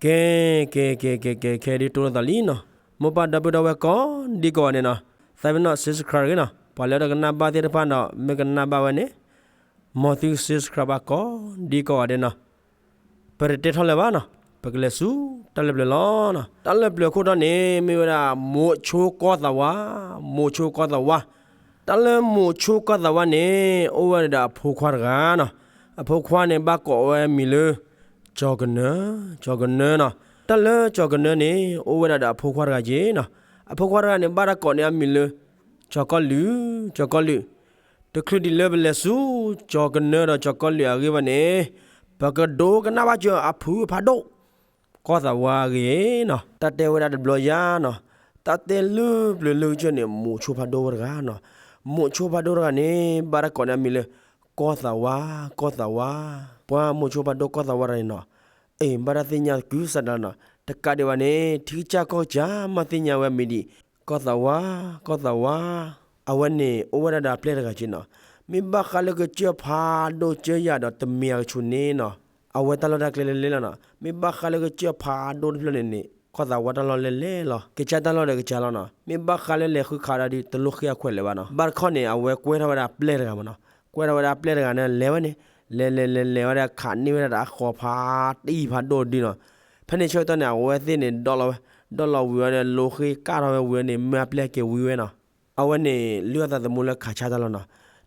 ကဲ ကဲ ကဲ ကဲ ကဲ ခဲဒုးတိၢ်လိာ်သးလံနီၤ, မိၢ်ပၢ်ဒီပုၢ်ဒီဝဲၢ်ကိးဒံကိးဂၤဒဲးနီၤ, သးပ့ၤနီၣ် subscribe ဂ့ၤနီၤ, ပှၤလၢတကနၣ်ဘၣ်သ့ၣ်တဖၣ်ဒီး မ့ၢ်ကနၣ်ဘၣ်ဝဲန့ၣ် မ်သု subscribe ဘၣ်ကိးဒံကိးဂၤဒဲးနီၤ. ပတတဲထီၣ်လၢၤဘၣ်နီၤ, ပကလဲၤဆူတၢ်လၢပျၢၤလီၤနီၤ. တၢ်လၢပျၢၤခိၣ်တီန့ၣ် မ့ၢ်ဝဲဒၣ် မိၤဆိကီၢ်သးဝါ, မိၤဆိကီၢ်သးဝါ. တၢ်လၢမိၤဆိကီၢ်သးဝါန့ၣ် အိၣ်ဝဲဒၣ်ဒီးအဖိခွါတဂၤနီၤ. အဖိခွါန့ၣ် ဘၣ်ကိးဝဲအမံၤလၢ ကၠီၤကနၢ, ကၠီၤကနၢနီၤ. တၢ်လၢကၠီၤကနၢန့ၣ် အိၣ်ဝဲဒၣ်ဒီးအဖိခွါတဂၤက့ၤနီၤ. အဖိခွါတဂၤန့ၣ် ဘၣ်တၢ်ကိးန့ၢ်အမံၤလၢ ကၠီၤကီၢ်လုာ်, ကၠီၤကီၢ်လုာ်. တချုးဒံးလၢပလဲၤဆူ ကၠီၤကနၢဒီးကၠီၤကီၢ်လုာ်အဂ့ၢ်ဘၣ်န့ၣ်, ပကဒိကနၣ်ဘၣ်စၢၤအဖုအဖးဒိၣ် ကီၢ်သးဝါအဂ့ၢ်နီၤ. တၢ်တဲဝဲဒၣ်တဘျီယါနီၤ, တၢ်တဲလၢပျၢၤလၢကစၢၢ်န့ၣ် မိၤဆိဖးဒိၣ်ဝဲတဂၤနီၤ. မိၤဆိဖးဒိၣ်တဂၤန့ၣ် ဘၣ်တၢ်ကိးန့ၢ်အမံၤလၢ ကီၢ်သးဝါ, ကီၢ်သးဝါ. ပှၤမိၤဆိဖးဒိၣ်ကီၢ်သးဝါတဂၤန့ၣ်နီၤ, အ့ၣ် ဘၣ်တၢ်သ့ၣ်ညါသကုၤဆးဒးနီၤ. တကးဒံးဘၣ်န့ၣ် ထံကစၢ်ကီၢ်ကစၢ် မ့ၢ်သ့ၣ်ညါဝဲအမံၤဒံး, ကီၢ်သးဝါ, ကီၢ်သးဝါ. အဝဲန့ၣ် အိၣ်ဝဲဒၣ်ဒီးအပျဲၢ်တဂၤက့ၤနီၤ. မ့ၢ်ဘၣ်ဃးလၢကစၢၢ်ဖးဒိၣ်ကစၢၢ်ယၤဒီးတမ့ၢ်အကဆူးန့ၣ်နီၤ, အဝဲတၢ်လီၢ်တၢ်ကျဲလဲၤလဲၣ်လီၤနီၤ. မ့ၢ်ဘၣ်ဃးလၢကစၢၢ်ဖးဒိၣ်တဖျၢၣ်န့ၣ်န့ၣ် ကီၢ်သးဝါတၢ်လီၢ်လဲၤလဲၣ်လီၤ. ကစၢ်တၢ်လီၢ်ဒီးကစၢ်လီၤနီၤ. မ့ၢ်ဘၣ်ဃးလၢလဲၤဃုခးဒၣ်ဒုး တလိၣ်ဃ့အခွဲးလၢၤဘၣ်နီၤ. ဘၣ်တခီန့ၣ် အဝဲကွဲထီၣ်ဝဲဒၣ်အပျဲၢ်တဂၤမးနီၤ. ကွဲထီၣ်ဝဲဒၣ်အပျဲၢ်တဂၤန့ၣ် လဲၤဝဲန့ၣ်, လဲၤလဲၤလဲၤလဲၤဝဲဒၣ် ခးန့ၢ်ဝဲဒၣ်တၢ်အဃီၤဖးတံၢ်ဖးဒိၣ်ဒုးနီၤ. ဖဲန့ၣ်ဆၢကတီၢ်န့ၣ် အဝဲသ့ၣ်န့ၣ် ဒိးလီၤဝဲ, ဒိးလီၤဝံၤဝဲဒီး လိာ်ဃ့ကၣ်ထီၣ်ဝဲဝံၤဝဲန့ၣ် မၢအပျဲၢ်က့ၤဝံၤဝဲနီၤ. အဝဲန့ၣ် လုၢ်အသးသမူလၢခးဆါတၢ်လီၤနီၤ.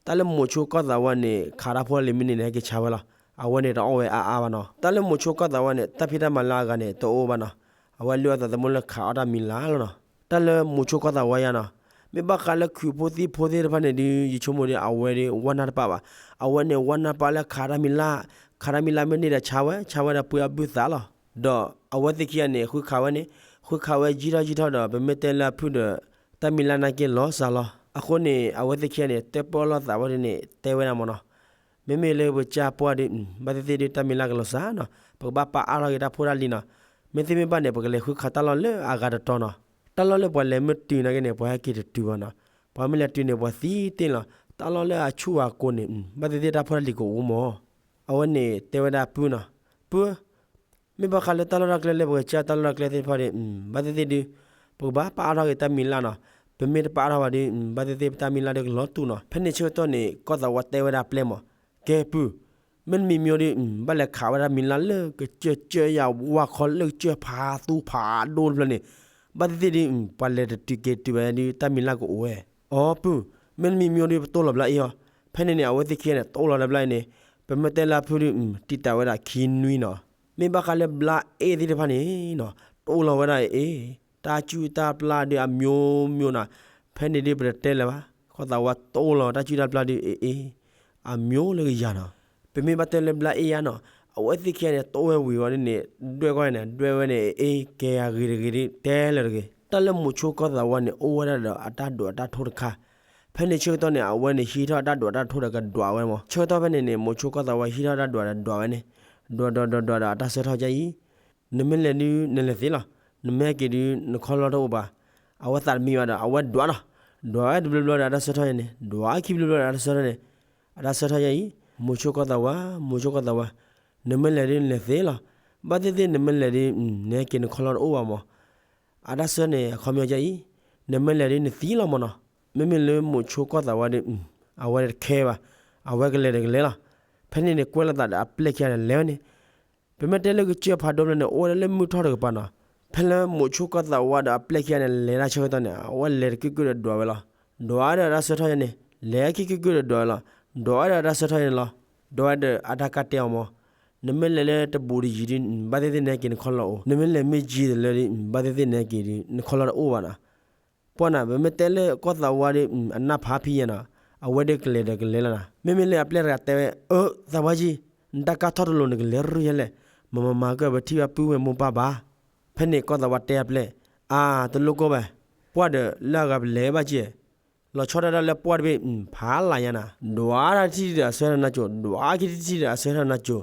တၢ်လၢမိၤဆိကီၢ်သးဝါန့ၣ် ခးတၢ်ဖိလံၤမ့ၢ်န့ၢ်န့ၣ် ဟဲက့ၤဆါဝဲလီၤ. အဝဲန့ၣ်တအီၣ်ဝဲအါအါဘၣ်နီၤ. တၢ်လၢမိၤဆိကီၢ်သးဝါန့ၣ် တၢ်ဖံးတၢ်မၤလၢအဂၤန့ၣ် တအိၣ်ဘၣ်နီၤ. အဝဲလုၢ်အသးသမူလၢခးအီၣ်တၢ်မံၤလၢ်လီၤနီၤ. တၢ်လၢမိၤဆိကီၢ်သးဝါယါနီၤ, မ့ၢ်ဘၣ်ဃးလၢခုးဖိသံၣ်ဖိသ့ၣ်တဖၣ်န့ၣ်ဒုး ယဆိကမိၣ်ဒီး အဝဲဒုး ဝၢ်နၢ်တပာ်ဘၣ်. အဝဲန့ၣ် ဝၢ်နၢ်ပာ်လၢခးတၢ်မံၤလၢ်, ခးတၢ်မံၤလၢ်မ့ၢ်န့ၢ်ဒီးဆါဝဲ, ဆါဝဲဒီးပှ့ၤအဘုၣ်သးလီၤ. ဒီးအဝဲသ့ၣ်ခံဂၤန့ၣ် ဃုခးဝဲန့ၣ်, ဃုခးဝဲယံာ်ထီၣ်ယံာ်ထီၣ်ဒီး ပမ့ၢ်တဲလၢအဖုၣ်ဒီး တၢ်မံၤလၢ်နာ်က့ၤလီၤစှၤလီၤ. အဃိန့ၣ် အဝဲသ့ၣ်ခံဂၤန့ၣ် တဲပၢၢ်လိာ်သးဝဲဒၣ်န့ၣ် တဲဝဲဒၣ်မးနီၤ. မ့မ့ၢ်လၢပကစၢ်ပှၢ်ဒုး ဘၣ်သ့ၣ်သ့ၣ်ဒုး တၢ်မံၤလၢ်ကလီၤစှၤနီၤ, ပကဘၣ်ပာ်အါထီၣ်က့ၤတၢ်ဖိတၢ်လံၤနီၤ. မ့ၢ်သ့မ့ၢ်ဘၣ်န့ၣ် ပကလဲၤဃုခးတၢ်လီၢ်လၢအဂၤတတီၤနီၤ. တၢ်လီၢ်လၢပှၤလဲၤမ့ၢ်တုၤနာ်က့န့ၣ် ပှၤဟဲက့ၤတတုၤဘၣ်နီၤ. ပှၤမ့ၢ်လဲၤတုၤန့ၣ် ပှၤသံတ့ၢ်လီၤ. တၢ်လီၢ်လၢအဆူၣ်အကိၤန့ၣ် ဘၣ်သ့ၣ်သ့ၣ်တၢ်ဖိတၢ်လံၤကအိၣ်မး. အဝဲန့ၣ်တဲဝဲဒၣ်ပုၢ်နီၤ, ပုၢ်ဧၢ, မ့ၢ်ဘၣ်ဃးလၢတၢ်လီၢ်တၢ်ကျဲလၢပကစၢ်တၢ်လီၢ်တၢ်ကျဲသ့ၣ်တဖၣ်ဒီး ဘၣ်သ့ၣ်သ့ၣ်ဒုး ပကဘၣ်ပာ်အါထီၣ်က့ၤတၢ်မံၤလၢ်နီၤ. ပမ့ၢ်တပာ်အါထီၣ်ဘၣ်ဒီး ဘၣ်သ့ၣ်သ့ၣ်ပတၢ်မံၤလၢ်ဒီးကလီၤတူာ်နီၤ. ဖဲန့ၣ်ဆၢကတီၢ်န့ၣ် ကီၢ်သးဝါတဲဝဲဒၣ်ပျဲၢ်မး, ကဲပုၢ်, မ့တမံၤမံၤဒီး ဘၣ်လဲၤခးဝဲဒၣ်မံၤလၢ်လၢကစၢၢ်ကၠၢယၤဝါခီလၢကစၢၢ်ဖးသူဖးဒိၣ်တဖျၢၣ်န့ၣ်, ဘၣ်သ့ၣ်သ့ၣ်ဒီး ပှၤလဲၤတတုၤက့ၤတုၤဝဲဒၣ်ဒီး တၢ်မံၤလၢ်ကအိၣ်ဝဲ. အိ ပုၢ်, မ့တမံၤမံၤဒီး ပတိၢ်လီၤဘျါအ့ၣ်အီၤ. ဖဲန့ၣ်န့ၣ် အဝဲသ့ၣ်ခံဂၤန့ၣ် တိၢ်လီၤလၢဘျါအ့ၣ်န့ၣ်, ပမ့ၢ်တဲလၢအဖုၣ်ဒီး တံာ်တာ်ဝဲဒၣ်ခံနွံနီၤ. မ့ၢ်ဘၣ်ဃးလၢဘျါအ့ၣ်သ့ၣ်တဖၣ်န့ၣ်နီၤ, တိၢ်လီၤဝဲဒၣ်အ့ၣ်, တၢ်စုၣ်တၢ်ပျၢ်ဒီးအမျိုးမျိုးနီၤ. ဖဲန့ၣ်ဒီးပတတဲလၢၤဘၣ်, ကီၢ်သးဝါတိၢ်လီၤတၢ်စုၣ်တၢ်ပျၢ်ဒီးအ့ၣ်အ့ၣ်, အမျိုးလၢကယၤနီၤ. ပမ့ၢ်ဘၣ်တဲလၢဘျါအ့ၣ်ယါနီၤ, အဝဲသ့ၣ်ခံဂၤန့ၣ် တိၢ်ဝဲဝံၤဝဲဒၣ်န့ၣ် ဒွဲၣ်ကွၢ်န့ၣ် ဒွဲၣ်ဝဲန့ၣ်အ့ၣ်ကဲအဂ့ၤတဂ့ၤဒီး တဲလၢၤတဂ့ၤ. တၢ်လၢမိၤဆိကီၢ်သးဝါန့ၣ် အိၣ်ဝဲဒၣ်ဒီးအတၢ်ဒွးတၢ်ထိၣ်တခါ. ဖဲန့ၣ်ဆၢကတီၢ်န့ၣ် အဝဲန့ၣ်ဟံးထီၣ်အတၢ်ဒွးတၢ်ထိၣ်ဒီးကဒွးဝဲမး. ဆၢကတီၢ်ဖဲန့ၣ်န့ၣ် မိၤဆိကီၢ်သးဝါဟံးထီၣ်တၢ်ဒွးဒီးဒွးဝဲန့ၣ်, ဒွးဒွးဒွးဒွးဒီးအတၢ်ဆၢထီၣ်ကအံၤ, နမ့ၢ်လဲၤဒုးနလဲၤသ့လီၤ, နမ့ၢ်ဟဲက့ၤဒုးနခီၣ်လီၢ်တအိၣ်ဘၣ်. အဝဲသးတမံဘၣ်ဒီး အဝဲဒွးလီၤ. ဒွးဝဲတဘျီဘျီဒီးအတၢ်ဆၢထီၣ်ယါန့ၣ်, ဒွးခံဘျီဘျီဒီးအတၢ်ဆၢထီၣ်န့ၣ်, အတၢ်ဆၢထီၣ်ယါအံၤ, မိၤဆိကီၢ်သးဝါ, မိၤဆိကီၢ်သးဝါ, နမ့ၢ်လဲၤဒုးနလဲၤသ့လီၤ. ဘၣ်သ့ၣ်သ့ၣ်နမ့ၢ်လဲၤဒုး နဟဲက့ၤနခီၣ်လီၢ်တအိၣ်ဘၣ်မး. အတၢ်ဆၢန့ၣ် အခီပညီကအံၤ, နမ့ၢ်လဲၤဒုးနသံလီၤမးနီၤ. မ့မ့ၢ်လၢမိၤဆိကီၢ်သးဝါဒီး အဝဲတခဲဘၣ်, အဝဲကလဲၤဒီးကလဲၤလီၤ. ဖဲန့ၣ်န့ၣ် ကွဲလိာ်သးဒီးအပျဲၢ်ခံဂၤဒီးလဲၤဝဲန့ၣ်, ပမ့ၢ်တဲလၢကစၢၢ်ဖးဒိၣ်ဖျၢၣ်န့ၣ် အိၣ်ဝဲဒၣ်လၢမုၢ်ထီၣ်တကပၤနီၤ. ဖဲလၢမိၤဆိကီၢ်သးဝါဒီးအပျဲၢ်ခံဂၤန့ၣ် လဲၤတၢ်ဆၢကတီၢ်န့ၣ် အဝဲလဲၤတကုာ်ကုာ်ဒီးဒွးဝဲလီၤ. ဒွးဒီးအတၢ်ဆၢထီၣ်ယါန့ၣ်, လဲၤခံကုာ်ကုာ်ဒီးဒွးဝဲလီၤ. ဒွးဝဲဒီးအတၢ်ဆၢထီၣ်ယါန့ၣ်လီၤ. ဒွးဝဲဒီးအတၢ်ကးတဲအီၤမး, နမ့ၢ်လဲၤလၢတဘူးတယံၤဒုး ဘၣ်သ့ၣ်သ့ၣ်နဟဲက့ၤနခီၣ်လီၢ်အိၣ်, နမ့ၢ်လဲၤမ့ၢ်ယံၤတလၢဒုး ဘၣ်သ့ၣ်သ့ၣ်နဟဲက့ၤဒုး နခီၣ်လီၢ်တအိၣ်ဘၣ်နီၤ. ပှၢ်နၤ ပမ့ၢ်တဲလၢကီၢ်သးဝါဒီး အနၢ်ဖးဖံးယါနီၤ, အဝဲဒီးကလဲၤဒီးကလဲၤလီၤနီၤ. မ့မ့ၢ်လၢအပျဲၢ်တဂၤတဲဝဲ, အၢ သးဝါကံ, နတၢ်ကါထီၣ်တလိၤ နကလဲၤရူၢ်ယဲလဲၣ်, မၤမၤမၤကၢၢ် ပထံၣ်ဘၣ်ပုၢ်ဝဲၢ်မိၢ်ပၢ်ဘၣ်. ဖဲန့ၣ်ကီၢ်သးဝါတဲအပျဲၢ်, အါ တလိၣ်ကိၢ်ဘၣ်, ပှၢ်ဒီးလၢအဂၤပလဲၤဘၣ်က့ၤ, လီၤဆီဒၣ်တၢ်လၢပှၢ်တဘ့ၣ် ဖးလၢ်ညါနၤ, ဒွးတထံၣ်ဒီးအဆၢထၢၣ်နၢ်ကၠိ, ဒွးခံထံၣ်တထံၣ်ဒီးအဆၢထၢၣ်နၢ်ကၠိ.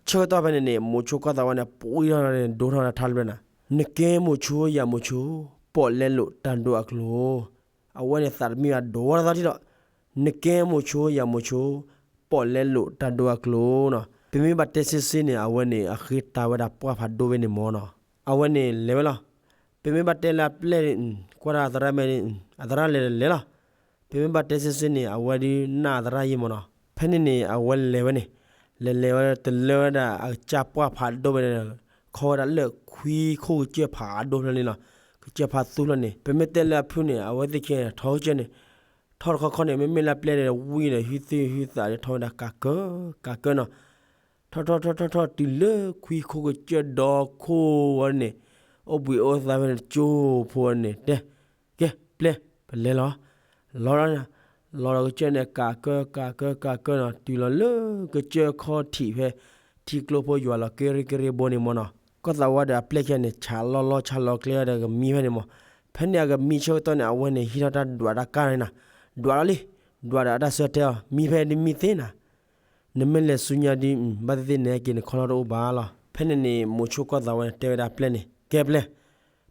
ဆၢကတီၢ်ဖဲန့ၣ်န့ၣ် မိၤဆိကီၢ်သးဝါန့ၣ် ပှံထီၣ်န့ၣ် ဒိထီၣ်ထါတဖျၢၣ်နၤ, နကဲမိၤဆိယၤမိၤဆိ, ပီၣ်လဲလိာ်တၢ်ဒိအကျိၤ. အဝဲန့ၣ်သးတမံဘၣ်ဒိထီၣ်ထါထံၣ်ဒီး, နကဲမိၤဆိယၤမိၤဆိ, ပီၣ်လဲလိာ်တၢ်ဒိအကျိၤနီၤ. ပမ့ၢ်ဘၣ်တဲဆ့ဆ့န့ၣ် အဝဲန့ၣ် အဃ့တၢ်ဝဲဒၣ်ပှၢ်ဖးဒိၣ်ဝဲန့ၣ်မၢ်နီၤ. အဝဲန့ၣ်လဲၤဝဲလီၤ. ပမ့ၢ်ဘၣ်တဲလၢအပျဲၢ်န့ၣ် ကွၢ်ဒၣ်အသရၣ်မဲာ်န့ၣ် အသရၣ်လဲၤလဲၤလီၤ. ပမ့ၢ်ဘၣ်တဲဆ့ဆ့န့ၣ် အဝဲဒုးနာ်အသရၣ်ယဲၢ်မၢ်နီၤ. ဖဲန့ၣ်န့ၣ် အဝဲလဲၤဝဲန့ၣ် လဲၤလဲၤဝဲတလၢဝဲဒၣ်အကစၢ်ပှၢ်ဖးဒိၣ်ဝဲန့ၣ် ခီဝဲဒၣ်လၢခွံခိၣ်ကစၢၢ်ဖးဒိၣ်ဖျၢၣ်န့ၣ်လီၤ. ကစၢၢ်ဖးသူဖျၢၣ်န့ၣ် ပမ့ၢ်တဲလၢအဖုၣ်န့ၣ် အဝဲသ့ၣ်ခံထီၣ်ကစၢၢ်န့ၣ် ထီၣ်တခီခီန့ၣ် မ့မ့ၢ်လၢအပျဲၢ်န့ၣ် ဝံၤဒီး ဟုသ့ၣ်ဟုသးဒီး ထီၣ်ဝဲဒၣ်ကးကၢ ကးကၢနီၤ. ထီၣ်ထီၣ်ထီၣ်ထီၣ်ထီၣ်တုၤလၢခွံခိၣ်ကစၢၢ်ဒီခိၣ်ဝဲန့ၣ် အိၣ်ဘှံးအိၣ်သါဖဲန့ၣ် ကၠိဖိဝဲန့ၣ်တဲ ကဲ ပျဲၢ် ပလဲၤလီၤ. လီၤဒီး လီၤဒီးကစၢၢ်န့ၣ် ကးကၢ ကးကၢ ကးကၢနီၤ တုၤလီၤလၢကစၢၢ်ခီၣ်ထံးဖဲ ထံကျိဖိယွၤလီၤက့ရ့က့ရ့ဘိန့ၣ်မၢ်နီၤ. ကီၢ်သးဝါဒီးအပျဲၢ်ခံဂၤန့ၣ် ဆးလီၤလီၤဆးလီၤကျဲဒီးကမံဖဲန့ၣ်မၢ်. ဖဲန့ၣ်အကမံဆၢကတီၢ်န့ၣ် အဝဲန့ၣ်ဟံးထီၣ်တၢ်ဒွးတၢ်ကၢ်န့ၣ်နီၤ. ဒွးလီၤလံ, ဒွးဒီးအတၢ်ဆၢတဲအီၤ မံဖဲဒ်မံသ့နၤ နမ့ၢ်လဲၤဆူညါဒ် ဘၣ်သ့ၣ်သ့ၣ်နဲက့ၤနခီၣ်လီၢ်တအိၣ်ဘၣ်လီၤ. ဖဲန့ၣ်န့ၣ် မိၤဆိကီၢ်သးဝါန့ၣ် တဲဝဲဒၣ်အပျဲၢ်န့ၣ် ကဲပျဲၢ်,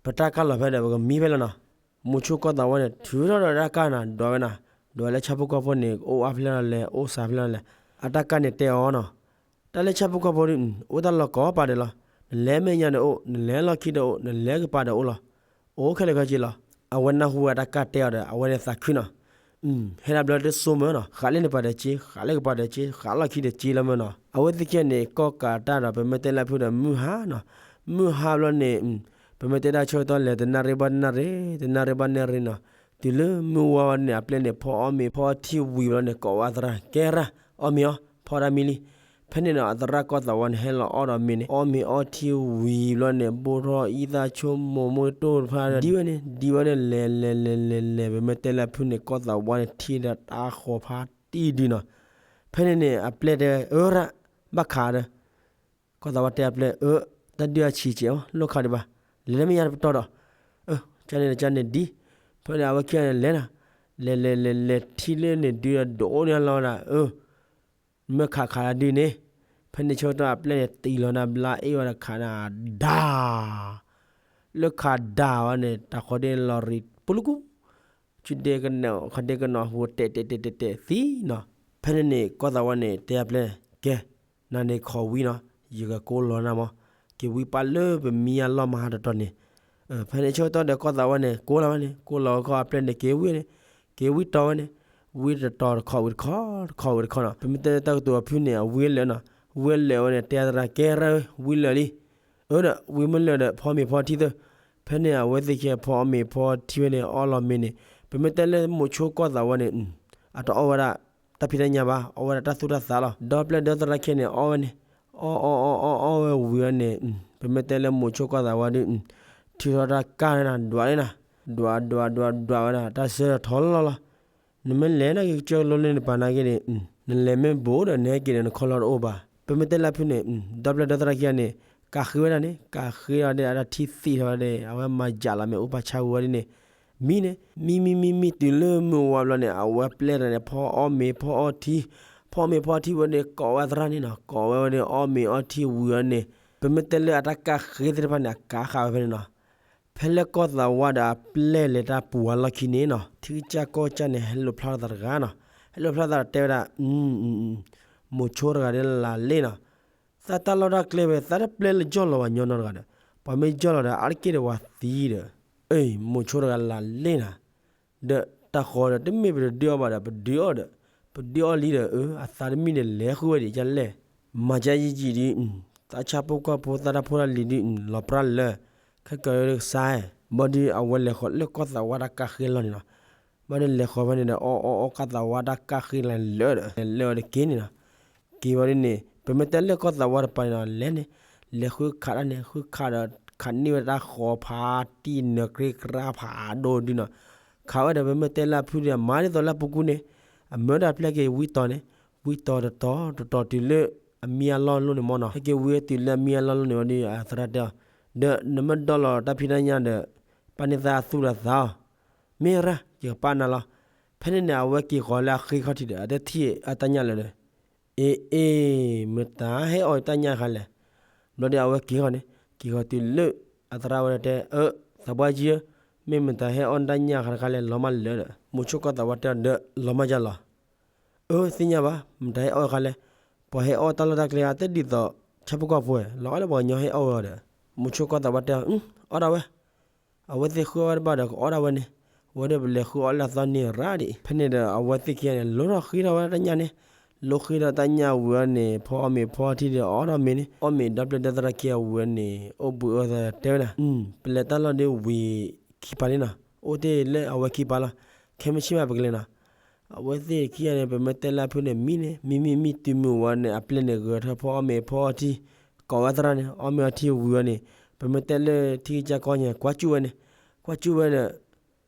ပတၢ်ကၢ်လီၤဖဲဒီး ပကမံဖဲလီၤနီၤ. မိၤဆိကီၢ်သးဝါန့ၣ် ထုးထီၣ်ဒီးတၢ်ကၢ်နၤ ဒွးဝဲနၤ, ဒွးလၢဆၣ်ဖိကီၢ်ဖိန့ၣ် အိၣ်အါဖဲလဲၣ်လဲၣ် အိၣ်စှၤဖဲလဲၣ်လဲၣ်. အတၢ်ကၢ်န့ၣ်တဲအီၤနီၤ, တၢ်လၢဆၣ်ဖိကီၢ်ဖိဒ် အိၣ်တၢ်လီၢ်ကိးပၤဒဲးလီၤ. နလဲၤမဲာ်ညါဒီးအိၣ်, နလဲၤလီၢ်ခံဒီးအိၣ်, နလဲၤကပၤဒီးအိၣ်လီၤ. အိၣ်ခဲလၢာ်ခဲဆ့လီၤ. အဝဲနၢ်ဟူဝဲတၢ်ကၢ်တဲအီၤဒီး အဝဲန့ၣ်သးခုနီၤ. ဟဲဒၣ်ဘျီတစိၢ်မၢနီၤ, ဃးလၢနပၤဒီးစ့, ဃးလၢကပၤဒီးစ့, ဃးလီၢ်ခံဒီးစ့လီၤမၢနီၤ. အဝဲသ့ၣ်ခံဂၤန့ၣ် ကီၢ်ကးတၢ်ဒီး ပမ့ၢ်တဲလၢဖုၣ်ဒီး မုၢ်ဟါနီၤ. မုၢ်ဟါဘျီန့ၣ် ပမ့ၢ်တဲဒၣ်ဆၢကတီၢ်လဲၤတနၣ်ရံၣ်ဘၣ်တနၣ်ရံၣ်, တနၣ်ရံၣ်ဘၣ်နၣ်ရံၣ်နီၤ. တုၤလၢမုၢ်ဝါဝဲန့ၣ် အပျဲၢ်န့ၣ် ဖီအီၣ်မ့ၤဖီအီထံဝံၤဘျီန့ၣ် ကိးဝဲအသရၣ်, ကဲရၣ်, အီၣ်မ့ၤအီၣ်, ဖီဒၣ်မံလံ. ဖဲန့ၣ်ဒီး အသရၣ်ကီၢ်သးဝါန့ၣ် ဟဲလီၤအီၣ်ဒီးမ့ၤန့ၣ် အီၣ်မ့ၤအီထံဝံၤဘျီန့ၣ် ဘိၣ်ထီၣ်အံသၣ်ဆိကမိၣ်မ့ၢ်တိၢ်တဖၣ် ဒ်ဝဲန့ၣ် ဒ်ဝဲန့ၣ် လဲၤလဲၤလဲၤလဲၤလဲၤ ပမ့ၢ်တဲလၢဖုၣ်န့ၣ် ကီၢ်သးဝါန့ၣ် ထံၣ်ဒီးတၢ်ဃီၤဖးတံၢ်ဒုနီၤ. ဖဲန့ၣ်န့ၣ် အပျဲၢ်တဲ အၢရၣ်, ဘၣ်ခးဒီး ကီၢ်သးဝါတဲအပျဲၢ် အၢ, တၢ်ဒုအဆံးကဲးအီၤ လိၣ်ခးဒံးဘၣ်, လဲၤလၢမဲာ်ညါတပတီၢ်ဒီး, အၢ, ကန့ၣ်ဒီးကန့ၣ်ဒ်, ဖဲန့ၣ် အဝဲခံဂၤန့ၣ်လဲၤနၤ, လဲၤလဲၤလဲၤလဲၤထံၣ်လၢန့ၣ်ဒုဒီး ဒိးအိၣ်န့ၢ်လီၤဝဲဒၣ်, အၢ, မ့ၢ်ခးခးဒ်န့ၣ်, ဖဲန့ၣ်ဆၢကတီၢ်အပျဲၢ်န့ၣ် တံၢ်လီၤနၤဘျါအ့ၣ်ဝဲဒၣ်ခးနၤ, ဒၣ် လၢခးဒၣ်ဝဲန့ၣ် တၢ်ဃီဒ့လီၤရံးပူၤလူကူၣ်, ဆူဒ့ကနီၤ ခီဒ့ကနီၤဟူတဲာ်တဲာ်တဲာ်တဲာ်တဲာ်သံနီၤ. ဖဲန့ၣ်န့ၣ် ကီၢ်သးဝါန့ၣ် တဲအပျဲၢ်, ကဲ, နၤန့ၣ်ခိးဝံနီၤ, ယကကိးလီၤနၤမး, က့ၤဝံပာ်လၢပမံအလီၢ်မဟါတတီၤန့ၣ်. ဖဲန့ၣ်ဆၢကတီၢ်ဒီး ကီၢ်သးဝါန့ၣ် ကိးလီၤဝဲန့ၣ် ကိးလီၤဝဲခီအပျဲၢ်န့ၣ် က့ၤဝံန့ၣ်, က့ၤဝံတီၤဝဲန့ၣ်, ဝံတတီၤတခီဝံတခီ တခီဝံတခီနီၤ. ပမ့ၢ်တဲတၢ်ကတိၤအဖုၣ်န့ၣ် အဝံလၢာ်နီၤ, ဝံလၢာ်ဝဲန့ၣ် တဲအသရၣ် ကဲရၣ်ဧၢ, ဝံလၢာ်လံ အၢဒီး ဝံမ့ၢ်လၢာ်ဒီး ဖီမ့ၤဖီထံသၢ. ဖဲန့ၣ် အဝဲသ့ၣ်ခံဖီအီၣ်မ့ၤဖီထံဝဲန့ၣ် အီၣ်လီၤမ့ၤန့ၣ်, ပမ့ၢ်တဲလၢမိၤဆိကီၢ်သးဝါန့ၣ် အတအီၣ်ဝဲဒၣ်တၢ်ဖံးတၢ်ညၣ်ဘၣ်, အီၣ်ဝဲဒၣ်တၢ်သူၣ်တၢ်သးလီၤ. ဒီပျဲၢ်ဒီသရၣ်ခံန့ၣ် အီၣ်ဝဲန့ၣ်, အီၣ်အီၣ်အီၣ်အီၣ်ဝဲဝံၤဝဲန့ၣ်, ပမ့ၢ်တဲလၢမိၤဆိကီၢ်သးဝါဒုး ထုးထီၣ်တၢ်ကၢ်န့ၣ် ဒွးန့ၣ်နၤ, ဒွးဒွးဒွးဒွးဝဲဒၣ် တၢ်ဆၢထီၣ်လီၤလီၤ. နမ့ၢ်လဲၤနာ်က့ၤကစၢၢ်ကလိလၢနပၤနာ်က့ၤန့ၣ်, နလဲၤမ့ၢ်ဘူးဒီး နဟဲက့ၤဒီးနခီၣ်လီၢ်တအိၣ်ဘၣ်. ပမ့ၢ်တဲလၢဖုၣ်န့ၣ်, ဒီပျဲၢ်ဒီသရၣ်ခံဂၤန့ၣ် ကးဃ့ဝဲဒၣ်န့ၣ်, ကးဃ့ဒီးအတၢ်ထံၣ်သံၣ်ထီၣ်ဝဲဒၣ် အဝဲမၤယၢ်လီၤမ့ၢ်အိၣ်ပာ်ဆါဝံၤဝဲဒၣ်န့ၣ်, မံန့ၣ်, မံမံမံမံတုၤလၢမုၢ်ဝါဘျီန့ၣ် အဝဲပျဲၢ်တဂၤန့ၣ် ဖီအီၣ်မ့ၤဖီအီထံ, ဖီအီၣ်မ့ၤဖီအီထံဝဲန့ၣ် ကိးဝဲသရၣ်န့ၣ်နီၤ, ကိးဝဲဝဲန့ၣ် အီၣ်မ့ၤအီထံဝံၤဝဲန့ၣ်, ပမ့ၢ်တဲလၢအတၢ်ကးဃ့သ့ၣ်တဖၣ်န့ၣ် အကးဃာ်ဝဲဖဲန့ၣ်နီၤ. ဖဲလၢကီၢ်သးဝါဒီးအပျဲၢ်လဲၤတၢ်ပူၤဝဲလီၢ်ခံန့ၣ်နီၤ, ထံကစၢ်ကီၢ်ကစၢ်န့ၣ် ဟဲလိာ်ဖျါသးတဂၤနီၤ, ဟဲလိာ်ဖျါသးဒီးတဲဝဲဒၣ်, မိၤဆိတဂၤဒီးလၢ်လၢ်နီၤ, သးတၢ်လီၢ်တၢ်ကျဲဝဲ သးတပျဲလၢယီၢ်လီၤဝဲညီနီတဂၤဒီး, ပှၤမ့ၢ်ယီၢ်လီၤဒီး အါတက့ၢ်ဒီးဝၤသံဒီး, အ့ၣ် မိၤဆိတဂၤလၢ်လၢ်နီၤ, ဒီးတၢ်ဃီဒီး တမ့ၢ်ပတဒုးအီၣ်ဘၣ်ဒီး ပဒုးအီၣ်ဒီး, ပဒုးအီၣ်လံဒီး အၢ အသးတမံၤန့ၣ် လဲၤဃုဝဲဒံးကလဲၣ်, မၤကယံာ်ယံာ်ဒုး, သးဆၣ်ဖိကီၢ်ဖိ သးတၢ်ဖိတၢ်လံၤဒုး လီၤပြၢ်လၢာ်, ခဲကၢကစါ, ဘၣ်ဒီးအဝဲလဲၤဃီၤလၢကီၢ်သးဝါတၢ်ကးဃ့လီၢ်န့ၣ်နီၤ, ဘၣ်ဒီးလဲၤဃီၤဖဲန့ၣ်ဒီး အီၣ်အီၣ်အီၣ်ကီၢ်သးဝါတၢ်ကးဃ့လီၢ်န့ၣ်လၢာ်ဒီး လဲၤလၢာ်ဝဲဒီးက့ၤန့ၣ်နီၤ, က့ၤဝဲဒ်န့ၣ် ပမ့ၢ်တဲလၢကီၢ်သးဝါတပၤန့ၣ်နီၤ လဲၤန့ၣ်, လဲၤဃုခးတၢ်န့ၣ် ဃုခးဒီး ခးန့ၢ်ဝဲတၢ်ဃီၤဖးတံၢ်နၢၤကြ့ကြါဖးဒိၣ်ဒုးနီၤ, ခးဝဲဒီး ပမ့ၢ်တဲလၢအဖုၣ်ဒီး မၤဒ်သိးလၢအပူၤကွံာ်န့ၣ်, အမၢတၢ်ပျဲၢ်က့ၤဝံတီၤန့ၣ်, ဝံတီၤတတီၤ တတီၤတုၤလၢ အမံအလီၢ်လိၣ်န့ၣ်မ့ၢ်နီၤ, ဟဲက့ၤဝံတုၤလၢအမံအလီၢ်လိၣ်န့ၣ်ဝဲဒီး အသရၣ်တဲအီၤ, ဒီးနမ့ၢ်ဒီလီၤတၢ်ဖံးတၢ်ညၣ်ဒီး ပာ်န့ၢ်သးအသူၣ်ဒီးသးအီၤ, မ့ၢ်ရၣ် ယကပာ်နၤလီၤ. ဖဲန့ၣ်န့ၣ် အဝဲက့ၤဃီၤလၢအဃ့ခီၣ်ထံးဒီး အတထံၣ်အတၢ်ညၣ်လၢၤဒီး, အ့ အ့ မတၤဟဲအီၣ်တၢ်ညၣ်တခါလဲၣ်. ဘျီဒီးအဝဲက့ၤဃီၤန့ၣ်, က့ၤဃီၤတုၤလၢ အသရၣ်ဝဲဒၣ်တဲ, အၢ သးပှၢ်ကံဧၢ, မ့ၢ်မတၤဟဲအီၣ်တၢ်ညၣ်တခါလဲၣ် လီၤမးလၢာ်ဒီး, မိၤဆိကီၢ်သးဝါတဲအီၤဒီး လီၤမးယလီၤ. အၢ သ့ၣ်ညါဘၣ် မတၤဟဲအီၣ်တခါလဲၣ်. ပှၤဟဲအီၣ်တၢ်လီၢ်တၢ်ကျဲအါ တဒ်သိး ဆၣ်ဖိကီၢ်ဖိဝဲ လီၤအီၣ်လၢပှၤကညီဟဲအီၣ်ဝဲအီၤဒီး မိၤဆိကီၢ်သးဝါတဲအီၤ အီၣ်ဒၣ်ဝဲ အဝဲသ့ၣ်ဃုအီၣ်ဝဲတဘၣ်ဒီး ကအီၣ်ဒၣ်ဝဲန့ၣ်, ဝဲဒၣ်ပလဲၤဃုအီၣ်လၢအသီန့ၢ်ရၣ်ဒံး. ဖဲန့ၣ်ဒီး အဝဲသ့ၣ်ခံဂၤန့ၣ် လိၣ်ထီၣ်ဃ့ထီၣ်ဝဲတၢ်ညၣ်န့ၣ်, လိၣ်ဃ့ထီၣ်တၢ်ညၣ်ဝံၤအီၤန့ၣ် ဖီအီၣ်မ့ၤဖီအီထံဒီးအီၣ်ထီၣ်မ့ၤန့ၣ်, အီၣ်မ့ၤဒီပျဲၢ်ဒီသရၣ်ခံဂၤဝံၤအီၤန့ၣ် အိၣ်ဘှံးအီၤသးတဲဝဲဒၣ်, ပလဲၤတၢ်လီၢ်ဒ်ဝံၤခံပၤလံနီၤ, အိၣ်တ့ၢ်လၢအဝဲခံပၤလီၤ, ခဲမုၢ်ဆ့ၣ်မးပကလဲၤနီၤ. အဝဲသ့ၣ်ခံဂၤန့ၣ် ပမ့ၢ်တဲလၢအဖုန့ၣ် မံန့ၣ် မံမံမံတုၤမုၢ်ဝံၤန့ၣ် အပျဲၢ်န့ၣ် ဂဲၤထၢၣ်ဖီအီၣ်မ့ၤဖီအီထံ, ကိးဝဲသရၣ်န့ၣ် အီၣ်မ့ၤအီထံဝံၤအီၤန့ၣ်, ပမ့ၢ်တဲလၢထံကစၢ်ကီၢ်ညါ ကွၢ်ကၠူၣ်ဝဲန့ၣ်, ကွၢ်ကၠူၣ်ဝဲဒီး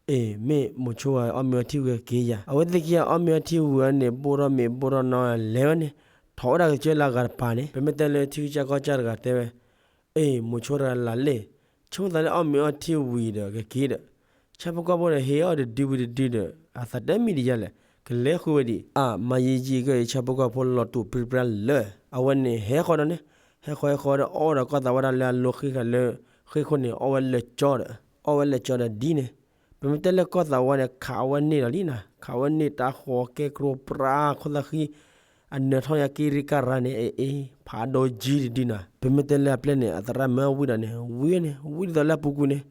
အ့ၣ် မ့ၢ်မိၤဆိဂၤအီၣ်မ့ၤအီထံဝံၤက့ၤယၤ, အဝဲသ့ၣ်ခံဂၤအီၣ်မ့ၤအီထံဝံၤအီၤန့ၣ် ဘိၣ်ထီၣ်မ့ၤဘိၣ်ထီၣ်နီၤလဲၤဝဲန့ၣ်, ထီၣ်ဝဲဒၣ်ကစၢၢ်လၢအဂၤတပၤန့ၣ်, ပမ့ၢ်တဲလၢထံကစၢ်ကီၢ်ကၢ်တဂၤတဲဝဲ အ့ၣ် မိၤဆိတဂၤလၢ်လ့ၣ်, ဆိကမိၣ်သးလၢအီၣ်မ့ၤအီထံဝံၤဒီးကက့ၤဒီး, ဆၣ်ဖိကီၢ်ဖိဒီးဟ့ၣ်အီၣ်တဒုဝံၤတဒုဒီး အသးတမံၤဒံးယၤလဲၣ်, ကလဲၤဃုဝဲဒံး, အါ မၤယံာ်ယံာ်က့ၤ ဆၣ်ဖိကီၢ်ဖိလီၤတူာ်ပြံပြါလၢာ်, အဝဲန့ၣ်ဟဲဃီဒီးန့ၣ်, ဟဲဃီဟဲဃီဒီးအီၣ်ဒီးကီၢ်သးဝါတၢ်လၢအလိၤဃ့ဃာ်လၢ ဃ့ၢ်ခိၣ်န့ၣ် အီၣ်ဝဲလၢာ်ကၠီဒီး, အီၣ်ဝဲလၢာ်ကၠီဒီးဒ်န့ၣ်, ပမ့ၢ်တဲလၢကီၢ်သးဝါန့ၣ် ခးဝဲန့ၢ်ဒီးလံနီၤ, ခးဝဲန့ၢ်တၢ်ဃီကဲကျိပြါခိၣ်သၣ်ဃံ အနၢၤထီၣ်ညါက့ရံၣ်ကၢ်ရၤန့ၣ် အ့ၣ် ဖးဒိၣ်ကံတဒုနီၤ, ပမ့ၢ်တဲလၢအပျဲၢ်န့ၣ် အသရၣ်မၢဝံၤဒီးန့ၣ် ဝံၤန့ၣ် ဝံၤဒ်သိးလၢအပူၤကွံာ်န့ၣ်,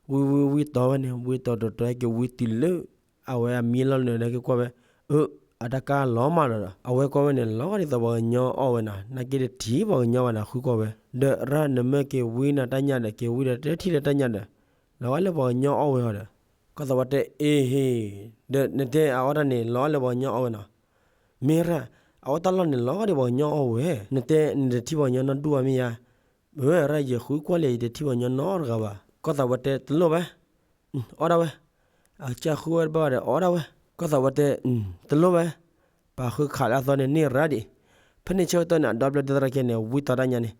ဝံၤဝံၤဝံၤတီၤဝဲန့ၣ် ဝံၤတီၤတီၤတီၤဟဲက့ၤဝံၤတုၤလၢ အဝဲအမံလီၤနၢၤန့ၣ် ဟဲက့ၤကွၢ်ဝဲ, အၢ အတၢ်ကၢ်လီၤမးလီၤဒီး အဝဲကွၢ်ဝဲန့ၣ် လီၤဂာ်ဒ်သိးပှၤကညီအီၣ်ဝဲနီၤ, နာ်က့တထံၣ်ပှၤကညီဘၣ်နီၤ ဃုကွၢ်ဝဲ, ဒီးရၣ်နမၢက့ၤဝံၤနၤတၢ်ညၣ်ဒီး က့ၤဝံၤဒီးတထံၣ်လၢတၢ်ညၣ်ဒီး လီၤဂာ်လၢပှၤကညီအီၣ်ဝဲအီၤဒီး, ကီၢ်သးဝါတဲအ့ဟ့ၣ်, ဒီးနတဲအအီၣ်တၢ်န့ၣ် လီၤဂာ်လၢပှၤကညီအီၣ်ဝဲနီၤ, မ့ၢ်ရၣ် အအီၣ်တၢ်လီၢ်န့ၣ် လီၤဂာ်ဒ်ပှၤကညီအီၣ်ဝဲ, နတဲနတထံၣ်ပှၤကညီနီၢ်ဒူၣ်ဘၣ်မ့ၢ်ယါ, အၢ ရၣ်ယဃုကွၢ်လဲၣ် ယတထံၣ်ပှၤကညီနီတဂၤဘၣ်, ကီၢ်သးဝါတဲတလိၣ်ဘၣ်, အီၣ်ဒၣ်ဝဲ, အကစၢ်ဃုဝဲတဘၣ်ဒီးအီၣ်ဒၣ်ဝဲ, ကီၢ်သးဝါတဲ, တလိၣ်ဘၣ်, ပာ်ဃုခးလၢအသီန့ၣ်န့ၢ်ရၣ်ဒံး, ဖဲန့ၣ်ဆၢကတီၢ်န့ၣ် အဒီပျဲၢ်ဒီသရၣ်ခံဂၤန့ၣ် ဝံတီၤတၢ်ညၣ်န့ၣ်,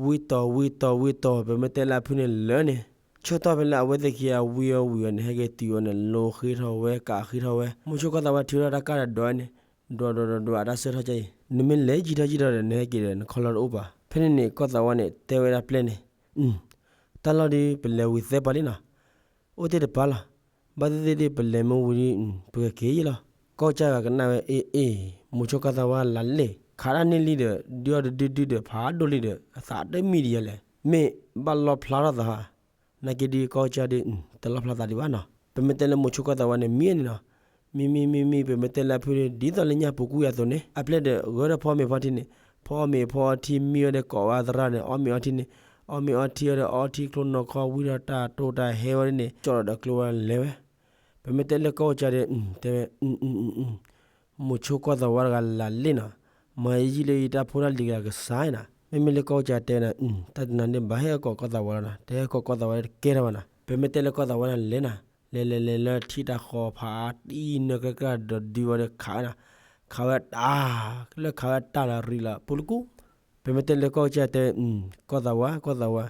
ဝံတီၤဝံတီၤဝံတီၤ ပမ့ၢ်တဲလၢအဖုန့ၣ်လၢာ်န့ၣ်, ဆၢကတီၢ်ဖဲလၢအဝဲသ့ၣ်ခံဂၤဝံအီၤဝံၤအီၤန့ၣ် ဟဲက့ၤတုၤအီၤန့ၣ် လိၤဃ့ထီၣ်ဝဲကးဃ့ထီၣ်ဝဲ, မိၤဆိကီၢ်သးဝါထုးထီၣ်တၢ်ကၢ်ဒီးဒွးန့ၣ်, ဒွးဒွးဒွးဒွးအတၢ်ဆၢထီၣ်ကါအံၤ, နမ့ၢ်လဲၤယံာ်ထီၣ်ယံာ်ထီၣ်ဒီး နဟဲက့ၤဒီးနခီလီၤတအိၣ်ဘၣ်, ဖဲန့ၣ်န့ၣ် ကီၢ်သးဝါန့ၣ် တဲဝဲဒၣ်ပျဲၢ်န့ၣ်, တၢ်လီၢ်ဒ်ပလဲၤဝံၤသၢပၤလံနီၤ, အိၣ်တ့ၢ်တပၤလီၤ, ဘၣ်သ့ၣ်သ့ၣ်ဒ်ပလဲၤမ့ၢ်ဝံၤဒ် ပကက့ၤယံလီၤ, ကီၢ်ကၢ်ဂၤကနၣ်ဝဲ အ့ၣ်အ့ၣ် မိၤဆိကီၢ်သးဝါလၢ်လ့ၣ် ခးတၢ်န့ၢ်လံဒီး ဒုးအီၤတဒုဒုဒီး ဖးဒိၣ်လံဒီး အသးတမံၤဒံးယၤလဲၣ်, မ့ၢ်ဘၣ်လီၣ်ဖျါထီၣ်သးဧါ, နာ်က့ဒ်ကီၢ်ကၢ်ဒ် တလီၣ်ဖျါသးဒံးဘၣ်နီၤ, ပမ့ၢ်တဲလၢမိၤဆိကီၢ်သးဝါန့ၣ် မံန့ၣ်နီၤ, မံမံမံမံ ပမ့ၢ်တဲလၢအဖုန့ၣ် ဒ်သိးလၢညၣ်ပူၤကွံာ်အသိးန့ၣ် အပျဲၢ်ဒီးဂဲၤထီၣ်ဖီအီၣ်မ့ၤဖီအီထံန့ၣ်, ဖီအီၣ်မ့ၤဖီအီထံမံဝဲဒီးကိးဝဲအသရၣ်န့ၣ် အီၣ်မ့ၤအီထံန့ၣ်, အီၣ်မ့ၤအီထံအီဒီးအီထံကျိနီၢ်ခီဝံထီၣ်တၢ်တိၢ်တၢ်ဟဲဝဲဒ်န့ၣ် ကၠီၣ်ဒီးကျိဝဲလဲၤဝဲ, ပမ့ၢ်တဲလၢကီၢ်ကၢ်ဒ် တဲဝဲ မိၤဆိကီၢ်သးဝါတဂၤလၢ်လ့ၣ်နီၤ, မၤယံာ်လၢယတၢ်ဖိတၢ်လံၤကစၢ်နီၤ, မ့မ့ၢ်လၢကီၢ်ကၢ်တဲဝဲနီၤ, တၢ်တနၤန့ၣ်ဘၣ်ဟဲကိးကီၢ်သးဝါလီၤနီၤ, တဟဲကိးကီၢ်သးဝါတကဲထီၣ်ဘၣ်နီၤ, ပမ့ၢ်တဲလၢကီၢ်သးဝါန့ၣ်လဲၤနီၤ, လဲၤလဲၤလဲၤလၢထံတၢ်ဃီဖးတံၢ်နၢ်ကြၢးကြၢးဒီးဒုးဝဲဒီးခးဝဲနီၤ, ခးဝဲတၢ်, လၢခးဝဲတၢ်လီၤရံလီၤပူၤလၢကူ, ပမ့ၢ်တဲလၢကီၢ်ကၢ်တဲဝဲ ကီၢ်သးဝါ ကီၢ်သးဝါ,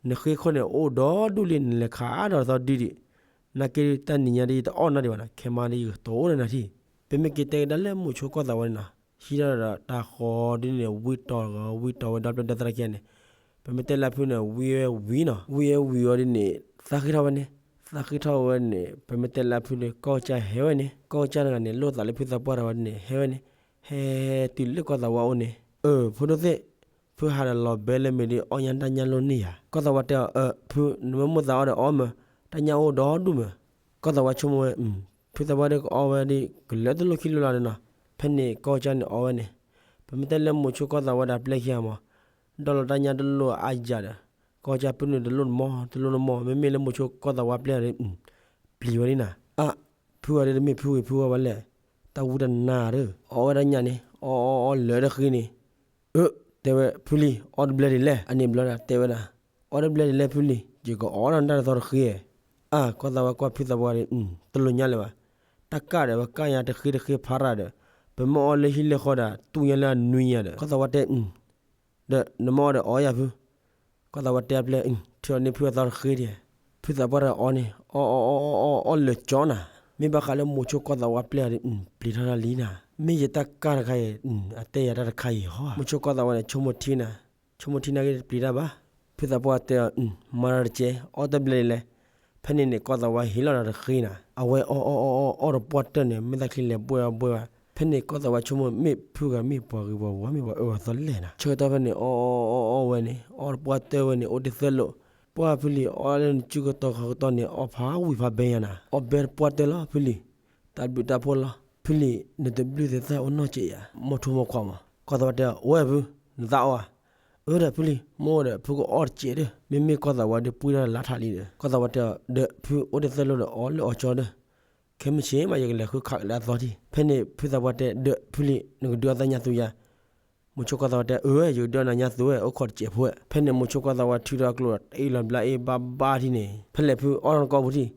နဃ့ခိၣ်န့ၣ်အိၣ်ဒီဒူၣ်လံ နလဲၤခးအါဒီးသီဒုဒံး, နာ်က့တၢ်နံၤညါဒ်ယတအီၣ်နီတဘျီဘၣ်နီၤ, ခဲမါဒ်ယကတိၤအိၣ်ဒီးနၤထံၣ်, ပမ့ၢ်က့ၤတဲကဒါလၢမိၤဆိကီၢ်သးဝါန့ၣ်နီၤ, ဟံးထီၣ်ဒီးတၢ်ဃီဒ်န့ၣ် ဝံတီၤဂီၤ ဝံတီၤဝဲဒီပျဲၢ်ဒီသရၣ်ခံဂၤန့ၣ်, ပမ့ၢ်တဲလၢအဖုန့ၣ် ဝံဝဲဝံၤနီၤ, ဝံဝဲဝံၤအီၤဒ်န့ၣ် သးဃ့ထီၣ်ဝဲန့ၣ်, သးဃ့ထီၣ်ဝဲန့ၣ် ပမ့ၢ်တဲလၢအဖုန့ၣ် ကီၢ်ကၢ်ဟဲဝဲန့ၣ်, ကီၢ်ကၢ်တဂၤန့ၣ် လိၣ်သးလၢဖုသးပှၢ်တဂၤဝဲဒ်န့ၣ် ဟဲဝဲန့ၣ်, ဟဲတုၤလၢကီၢ်သးဝါအိၣ်န့ၣ်, အၢ ဖိဒိၣ်သ့ၣ်, ဖုဟးဒီးလီၤဘဲလၢမ့ၢ်ဒ်အီၣ်ညၣ်တၢ်ညၣ်လိၣ်န့ၢ်ယၤ, ကီၢ်သးဝါတဲအီၤ အၢ ဖု နမ့ၢ်မိၣ်သးအီၣ်ဒီးအီၣ်မၢ, တၢ်ညၣ်အိၣ်ဒီဒူၣ်မၢ, ကီၢ်သးဝါဆိကမိၣ်ဝဲ, ဖုသးပှၢ်ဒ်ကအီၣ်ဝဲဒ် ကလၢတလိၣ်ခံလိၣ်လီၤန့ၣ်နီၤ, ဖဲန့ၣ်ကီၢ်ကၢ်န့ၣ်အီၣ်ဝဲန့ၣ်, ပမ့ၢ်တဲလၢမိၤဆိကီၢ်သးဝါဒီးပျဲၢ်ခံဂၤမၢ, ဒီးလီၤတၢ်ညၣ်တလိၣ်အါယၤဒီး, ကီၢ်ကၢ်ပုၢ်နုာ်တလိၣ်တမီၢ် တလိၣ်တမီၢ် မ့မ့ၢ်လၢမိၤဆိကီၢ်သးဝါပျဲၢ်ဒီး ပျံၤဝဲဒ်နီၤ, အါ ဖုဂၤဒ်တမ့ၢ်ဖုဂ့ၤဖုဂၤဘၣ်လဲၣ်, တၢ်ဝံတနၤဒီး အီၣ်ဝဲဒၣ်ညၣ်န့ၣ် အီၣ်အီၣ်အီၣ်လၢာ်တဃ့န့ၣ်, အၢ တဲဝဲ ဖုလံ အီၣ်တဘျဲၣ်ဒ်လဲၣ်, အန့ၣ်ဘျီဒီးတဲဝဲဒၣ်, အီၣ်တဘျဲၣ်ဒ်လဲၣ်ဖုလံ ယကအီၣ်ဒၣ်နတၢ်တသီတဃ့, အါ ကီၢ်သးဝါကွၢ်ဖုသးပှၢ်ဒီး တလိၣ်ညါလၢၤဘၣ်, တၢ်ကၢ်ဒီးပကၢ်ညါတဃ့တဃ့ဖးရၣ်ဒီး, ပမ့ၢ်အီၣ်လၢဟံၣ်လၢဃီဒီး တူၢ်ညါလၢအနွံညါဒီး ကီၢ်သးဝါတဲ ဒီးနမ့ၢ်အီၣ်ဒီးအီၣ်ယၤဖု, ကီၢ်သးဝါတဲအပျဲၢ် ထုးအီၤန့ၢ်ဖုအသီတဃ့ဒံး, ဖုသးပှၢ်တဂၤအီၣ်န့ၣ် အီၣ်အီၣ်အီၣ်အီၣ်အီၣ်အီၣ်လၢာ်ကၠီနၤ, မ့ၢ်ဘၣ်ဃးလၢမိၤဆိကီၢ်သးဝါပျဲၢ်ဒီး ပျံၤထီၣ်တၢ်လံနၤ, မ့ၢ်ယတၢ်ကၢ်တခါအံၤ အတဲယၤတၢ်တခါအံၤဟီ, မိၤဆိကီၢ်သးဝါန့ၣ် ဆိကမိၣ်ထံနၤ, ဆိကမိၣ်ထံနာ်က့တပျံၤတၢ်ဘၣ်, ဖုသးပှၢ်တဲအီၤ မၤတၢ်တကဲ အီၣ်တဘျဲၣ်ဒ်လဲၣ်, ဖဲန့ၣ်န့ၣ် ကီၢ်သးဝါဟ့ၣ်လီၤဒီးတဃ့နၤ, အဝဲအီၣ်အီၣ်အီၣ်အီၣ်အီၣ်တပှၢ်တၢၢ်န့ၣ် မ့ၢ်သးချံလဲၤဘှဲၣ်အီၣ်ဘှဲၣ်ဘၣ်, ဖဲန့ၣ်ကီၢ်သးဝါဆိကမိၣ် မ့ၢ်ဖုဂၤမ့ၢ်ပှၤဂ့ၤပှၤဝါ မ့ၢ်ပှၤအၢပှၤသီလဲၣ်နၤ. ဆၢကတီၢ်ဖဲန့ၣ် အီအီအီအီဝဲန့ၣ် အီတပှၢ်တၢၢ်ဝဲန့ၣ် အိၣ်တသဲၣ်လိာ်, ပှၢ်ဖုလံၤ အီလၢနစုကတီၢ်ခီကတီၢ်န့ၣ် အီဖးဝံၤဖးဘဲယၤနၤ, အီဘဲတပှၢ်တၢၢ်လီၤ ဖုလံၤ. တၢ်ဘျုးတၢ်ဖှိၣ်လီၤ ဖုလံၤ, နတဘျုးသဲးသၣ်အိၣ်နီတစဲးယၤ, မိၢ်ထူမိၢ်ခွါမး. ကီၢ်သးဝါတဲ အိၣ်ဝဲဖု, နသးအီဧါ. အိၣ်ဒီးဖုလံၤ, မိၢ်ဒီး ဖုကအီၣ်တစဲးဒီး, မ့မ့ၢ်ကီၢ်သးဝါဒီးပှံၢ်ထီၣ်လါထးလံဒီး ကီၢ်သးဝါတဲအီၤ ဒီးဖုအိၣ်တသဲၣ်လိာ်ဒီးအီလၢအီကၠီဒီး ခဲမုၢ်ဆ့ၣ်မး ယကလဲၤဃုခးကဒါအသီထံၣ်. ဖဲန့ၣ်ဖုသးပှၢ်တဲ ဒီးဖုလံၤ နကဒုးအီၣ်သးညါသူယၤ. မိၤဆိကီၢ်သးဝါတဲ အၢ ယကဒုးအီၣ်နၤညါသူဝဲ အိၣ်ခိးတစဲးဖိဝဲ. ဖဲန့ၣ်မိၤဆိကီၢ်သးဝါထုးထီၣ်ကျိဒီး တအ့ၣ်လီၤဘျါအ့ၣ်ဘၣ်ဘၣ်ထံၣ်န့ၣ် ဖဲလဲၣ်ဖုအီထီၣ်နကီၢ်ပူၤထံၣ်.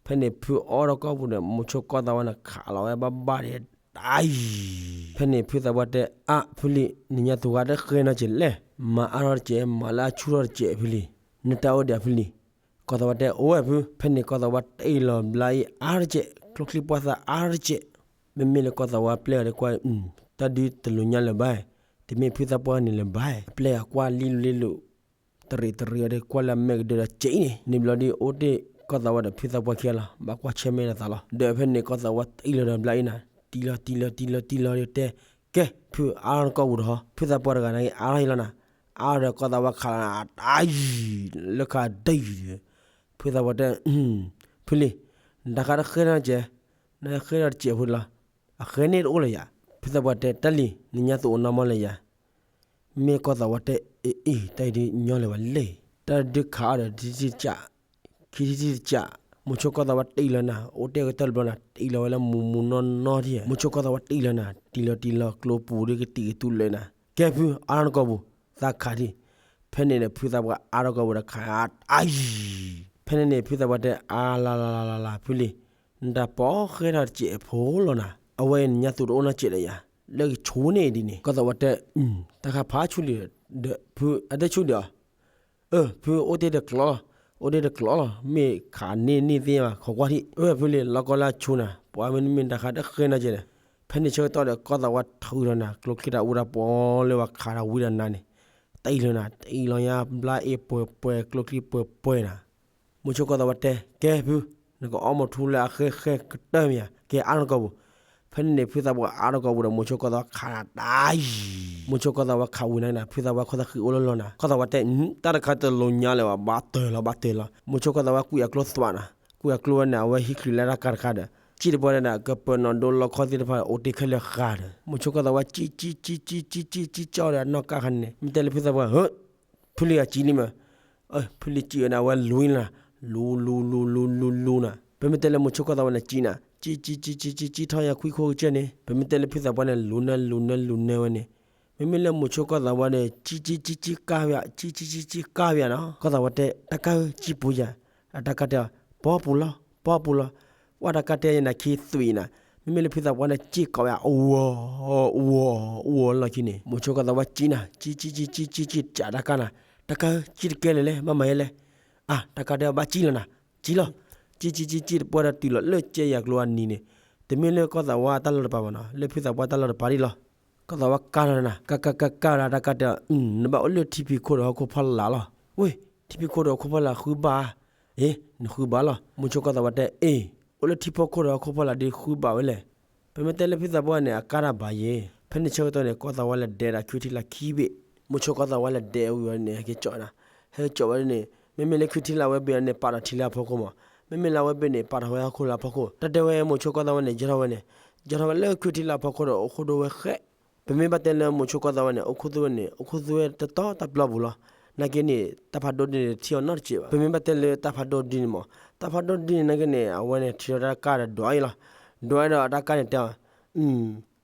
ဖဲန့ၣ်ဖုအီထီၣ်ကီၢ်ပူၤဒီး မိၤဆိကီၢ်သးဝါန့ၣ်ခးလီၤဝဲဘၣ်ဘၣ်ဒီး တအံၤ ဖဲန့ၣ်ဖုသးပှၢ်တဲ အါ ဖုလံၤ နညါသူဂၤတဃဲနီၢ်ကဲလဲၣ်, မၤအါထီၣ်တစဲး မၤလၢအဆူၣ်ထီၣ်တစဲးဖုလံၤ, နတၢ်အိၣ်ဒံးဖုလံၤ. ကီၢ်သးဝါတဲ အိၣ်ဝဲဖု. ဖဲန့ၣ်ကီၢ်သးဝါတအ့ၣ်လီၤဘျါအ့ၣ်အါတစဲး, ကျိချံပှၢ်သၣ်အါတစဲး. မ့မ့ၢ်လၢကီၢ်သးဝါပျဲၢ်အီၤဒီးကွၢ် တၢ်ဒုးတလိၤညါလၢၤဘၣ်, တမ့ၢ်ဖုသးပှၢ်န့ၣ်လၢၤဘၣ်. အပျဲၢ်အကွၢ်လံလိၤလံလိၤ တရံးတရံးအီၤဒီးကွၢ်လၢအမဲာ်ကဒၢဒီးစဲးအံၤန့ၣ်, န့ၣ်ဘျီဒီးအိၣ်တ့ၢ်ကီၢ်သးဝါဒီးဖုသးပှၢ်ခံဂၤလီၤ. ဘၣ်ကွၢ်ဆၢၣ်မဲာ်ဒီးသးလီၤ. ဒီးဖဲန့ၣ်ကီၢ်သးဝါတအ့ၣ်လီၤဒီးဘျါအ့ၣ်နၤ, တံၢ်လီၤတံၢ်လီၤတံၢ်လီၤတံၢ်လီၤဒီးတဲ ကဲ ဖုအါထီၣ်နကီၢ်ပူၤတဟီ, ဖုသးပှၢ်တဂၤန့ၣ်အါထီၣ်အံၤလီၤနၤ. အါထီၣ်ဒီးကီၢ်သးဝါခးလီၤနၤ တအံၤ လၢခးဒံး ဖုသးပှၢ်တဲ ဖုလံၤ နတၢ်ခါတဃဲထီၣ်ကဲ, နဃဲထီၣ်တစဲးဖိလီၤ. အဃဲန့ၣ်တအိၣ်လၢၤယၤ. ဖုသးပှၢ်တဲ တၢ်လံၤ နညါသူအိၣ်နီၢ်မီၢ်လၢၤယၤ. မ့ၢ်ကီၢ်သးဝါတဲ အ့ အ့ တၢ်အံၤဒုးညီလၢၤဝဲလဲၣ်. တၢ်ဒုးခးအီၤဒီးတထံၣ်တစး, ခံထံၣ်တစး, မိၤဆိကီၢ်သးဝါတံၢ်လီၤနၤ, အိၣ်တ့ၢ်ကတၢၢ်တဘျီနၤ, တံၢ်လီၤဝဲလၢမူမူနီၢ်နီၢ်ထံၣ်, မိၤဆိကီၢ်သးဝါတံၢ်လီၤနၤ, တံၢ်လီၤတံၢ်လီၤကျိပူၤဒီးကတံာ်ကတူၢ်လၢနၤ. ကဲဖု အါထီၣ်နကီၢ်ပူၤ, သးခးထံၣ်. ဖဲန့ၣ်ဒီးဖုသးပှၢ်အါထီၣ်ကီၢ်ပူၤဒီးခးအါအံၤ. ဖဲန့ၣ်န့ၣ် ဖုသးပှၢ်တဲ အါလါလါလါလါလါ ဖုလံၤ နတၢ်ပိာ်ဃဲထီၣ်တစဲးဖိလီၤနၤ, အဝဲအံၤနညါသူတအိၣ်နီတစဲးဒီးယၤ, လၢကဆူၣ်န့ၢ်ဒ်န့ၣ်. ကီၢ်သးဝါတဲ တၢ်ခါဖးဆူၣ်လံ, ဒီးဖုအတဆူၣ်ဒံးအီၤ, အၢ ဖုအိၣ်တ့ၢ်တကျိးလီၤ, အိၣ်တ့ၢ်တကျိးလီၤ, မ့ၢ်ခးန့ၢ်န့ၢ်သ့ဘၣ် ခိးကွၢ်ထံၣ်. အၢ ဖုလံၤ လီၤကီလၢအဆူၣ်နၤ, ပှၤမ့တမ့ၢ်တၢ်ခါတဃဲနီတစဲးဒီး. ဖဲန့ၣ်ဆၢကတီၢ်ဒီး ကီၢ်သးဝါထုးထီၣ်နၤ ကျိချံတၢ်အူတၢ်ပီလၢပှၤခးတၢ်ဝံတၢ်နါန့ၣ်, တအံၤလီၤနၤ, တအံၤလီၤညါ ဘျါအ့ၣ်ပှဲၤပှဲၤ ကျိချံပှဲၤပှဲၤနၤ. မိၤဆိကီၢ်သးဝါတဲ ကဲဖု, နကအီမိၤထူလၢအဃဲဃဲကတၢၢ်မ့ၢ်ဧါ, ကဲအါထီၣ်နကီၢ်ပူၤ. ဖဲန့ၣ်န့ၣ် ဖုသးပှၢ်အါထီၣ်ကီၢ်ပူၤဒီး မိၤဆိကီၢ်သးဝါခးနၤတအံၤ, မိၤဆိကီၢ်သးဝါခးဝံၤနၤန့ၣ် ဖုသးပှၢ်ခိၣ်သးဃံအိၣ်လၢလီၤနၤ. ကီၢ်သးဝါတဲ တၢ်တခါတလိၤညါလၢၤဘၣ်, ဘၣ်တၢၢ်လီၤ ဘၣ်တၢၢ်လီၤ. မိၤဆိကီၢ်သးဝါကွံာ်အကျိသွးနၤ, ကွံာ်အကျိဝဲန့ၣ် အဝဲဟံးချုးလၢတၢ်ကးတခါဒီး စံၣ်တပှၢ်ဒီးန့ၣ် ကပၢၤနီၣ်ဒိလီခီၣ်သ့ၣ်တဖၣ်အိၣ်တ့ၢ်ခဲလၢာ်ဃာ်ဒီး မိၤဆိကီၢ်သးဝါစံၣ်စံၣ်စံၣ်စံၣ်စံၣ်စံၣ်စံၣ်အီၤဒီးအနီၢ်ကးခါန့ၣ်န့ၣ် မ့ၢ်တဲလၢဖုသးပှၢ် ဟၢ ဖုလံၤအစံၣ်လံမး, ဖုလံၤစံၣ်ဝဲန့ၣ် အဝဲလူၤလီၤနၤ, လူၤလူၤလူၤလူၤလူၤလူၤနၤ. ပမ့ၢ်တဲလၢမိၤဆိကီၢ်သးဝါန့ၣ်စံၣ်နၤ, စံၣ်စံၣ်စံၣ်စံၣ်စံၣ်စံၣ်ထီၣ်ယၤခွံခိၣ်ကစၢၢ်န့ၣ်, ပမ့ၢ်တဲလၢဖုသးပှၢ်န့ၣ် လူၤနၢလူၤနၢလူၤနၢဝဲန့ၣ်, မ့မ့ၢ်လၢမိၤဆိကီၢ်သးဝါဒီး စံၣ်စံၣ်စံၣ်စံၣ်ကးဝဲယၤ, စံၣ်စံၣ်စံၣ်စံၣ်စံၣ်ကးဝဲယၤနီၤ. ကီၢ်သးဝါတဲ တၢ်ကးဧၢ စံၣ်ပူၤယၤ, အတၢ်ကးတဲအီၤ ပီပူၤလီၤ ပီပူၤလီၤ. ပှၤတၢ်ကးတဲယၤနၤခံသွံၣ်နၤ, မ့မ့ၢ်လၢဖုသးပှၢ်န့ၣ် စံၣ်ကိးဝဲယၤ အဝီၤ အဝီၤ အဝီၤလီၢ်ခံန့ၣ်, မိၤဆိကီၢ်သးဝါစံၣ်နၤ, စံၣ်စံၣ်စံၣ်စံၣ်စံၣ်စံၣ် စံၣ်တၢ်ကးနၤ, တၢ်ကးဧၢ စံၣ်တကဲလၢၤလဲၣ် ဘၣ်မၤယဲလဲၣ်. အါ တၢ်ကးတဲအီၤ ဘၣ်စံၣ်လီၤနၤ, စံၣ်လီၤ. စံၣ်စံၣ်စံၣ်စံၣ်တပှၢ်ဒီးတုၤလီၤလၢကဲယၤကျိအနံၤန့ၣ်, တမ့ၢ်လၢကီၢ်သးဝါတၢ်လီၢ်တပၤဘၣ်နီၤ, လၢဖုသးပှၢ်တၢ်လီၢ်တပၤဒ်လီၤ. ကီၢ်သးဝါကးလီၤနၤ, ကးကးကးကးလီၤ တၢ်ကးတဲအီၤ, နဘၣ်အိၣ်လၢထံဖံးခိၣ်ဒီးဟီၣ်ခိၣ်ဖီလာ်လီၤ. ဝ့ၢ် ထံဖံးခိၣ်ဒီးဟီၣ်ခိၣ်ဖီလာ်ဃုဘၣ်ဧါ. အ့ နဃုဘၣ်လီၤ. မိၤဆိကီၢ်သးဝါတဲ အ့ အိၣ်လၢထံဖီခိၣ်ဒီးဟီၣ်ခိၣ်ဖီလာ်ဒီးဃုဘၣ်ဝဲလဲၣ်. ပမ့ၢ်တဲလၢဖုသးပှၢ်န့ၣ် အကးတၢ်ဘၣ်ယဲ. ဖဲန့ၣ်ဆၢကတီၢ်န့ၣ် ကီၢ်သးဝါလဲၤဒဲးဒီးခွံထံလာ်ခံဘ့ၣ်, မိၤဆိကီၢ်သးဝါလဲၤဒဲးဝံၤဝဲန့ၣ် ဟဲက့ၤကၠီၣ်နၤ, ဟဲက့ၤကၠီၣ်ဝဲန့ၣ်, မ့မ့ၢ်လၢခွံထံလာ်ဝဲဘ့ၣ်န့ၣ် ပာ်ဒီးထံလၢအဖီခိၣ်မး, မ့မ့ၢ်လၢအဝဲဘ့ၣ်န့ၣ် ပာ်ထီၣ်ဝဲဟီၣ်ခိၣ်လၢအဖီခိၣ်. တၢ်တဲဝဲမိၤဆိကီၢ်သးဝါန့ၣ် ယၢၤထီၣ်ဝဲန့ၣ်, ယၢၤထီၣ်ဝဲလၢခွံထံလာ်အဖီခိၣ်ဒီးအိၣ်ခိၣ်ဒိဝဲဃဲ ပမ့ၢ်ဘၣ်တဲလၢမိၤဆိကီၢ်သးဝါန့ၣ် အိၣ်ခိၣ်သူဝဲန့ၣ် အိၣ်ခိၣ်သူဝဲတတီတဘျီပူၤလီၤ. နာ်က့န့ၣ် တၢ်ဖးဒိၣ်ဒ်န့ၣ်တထံၣ်အီၤနီတစဲးဘၣ်. ပမ့ၢ်ဘၣ်တဲလၢတၢ်ဖးဒိၣ်ဒ်န့ၣ်မး, တၢ်ဖးဒိၣ်ဒ်န့ၣ်နာ်က့န့ၣ် အဝဲန့ၣ်ထံၣ်ဒီးတၢ်ကးဒီးဒွးအံၤလီၤ. ဒွးအံၤဒီးအတၢ်ကးန့ၣ်တဲအီၤ,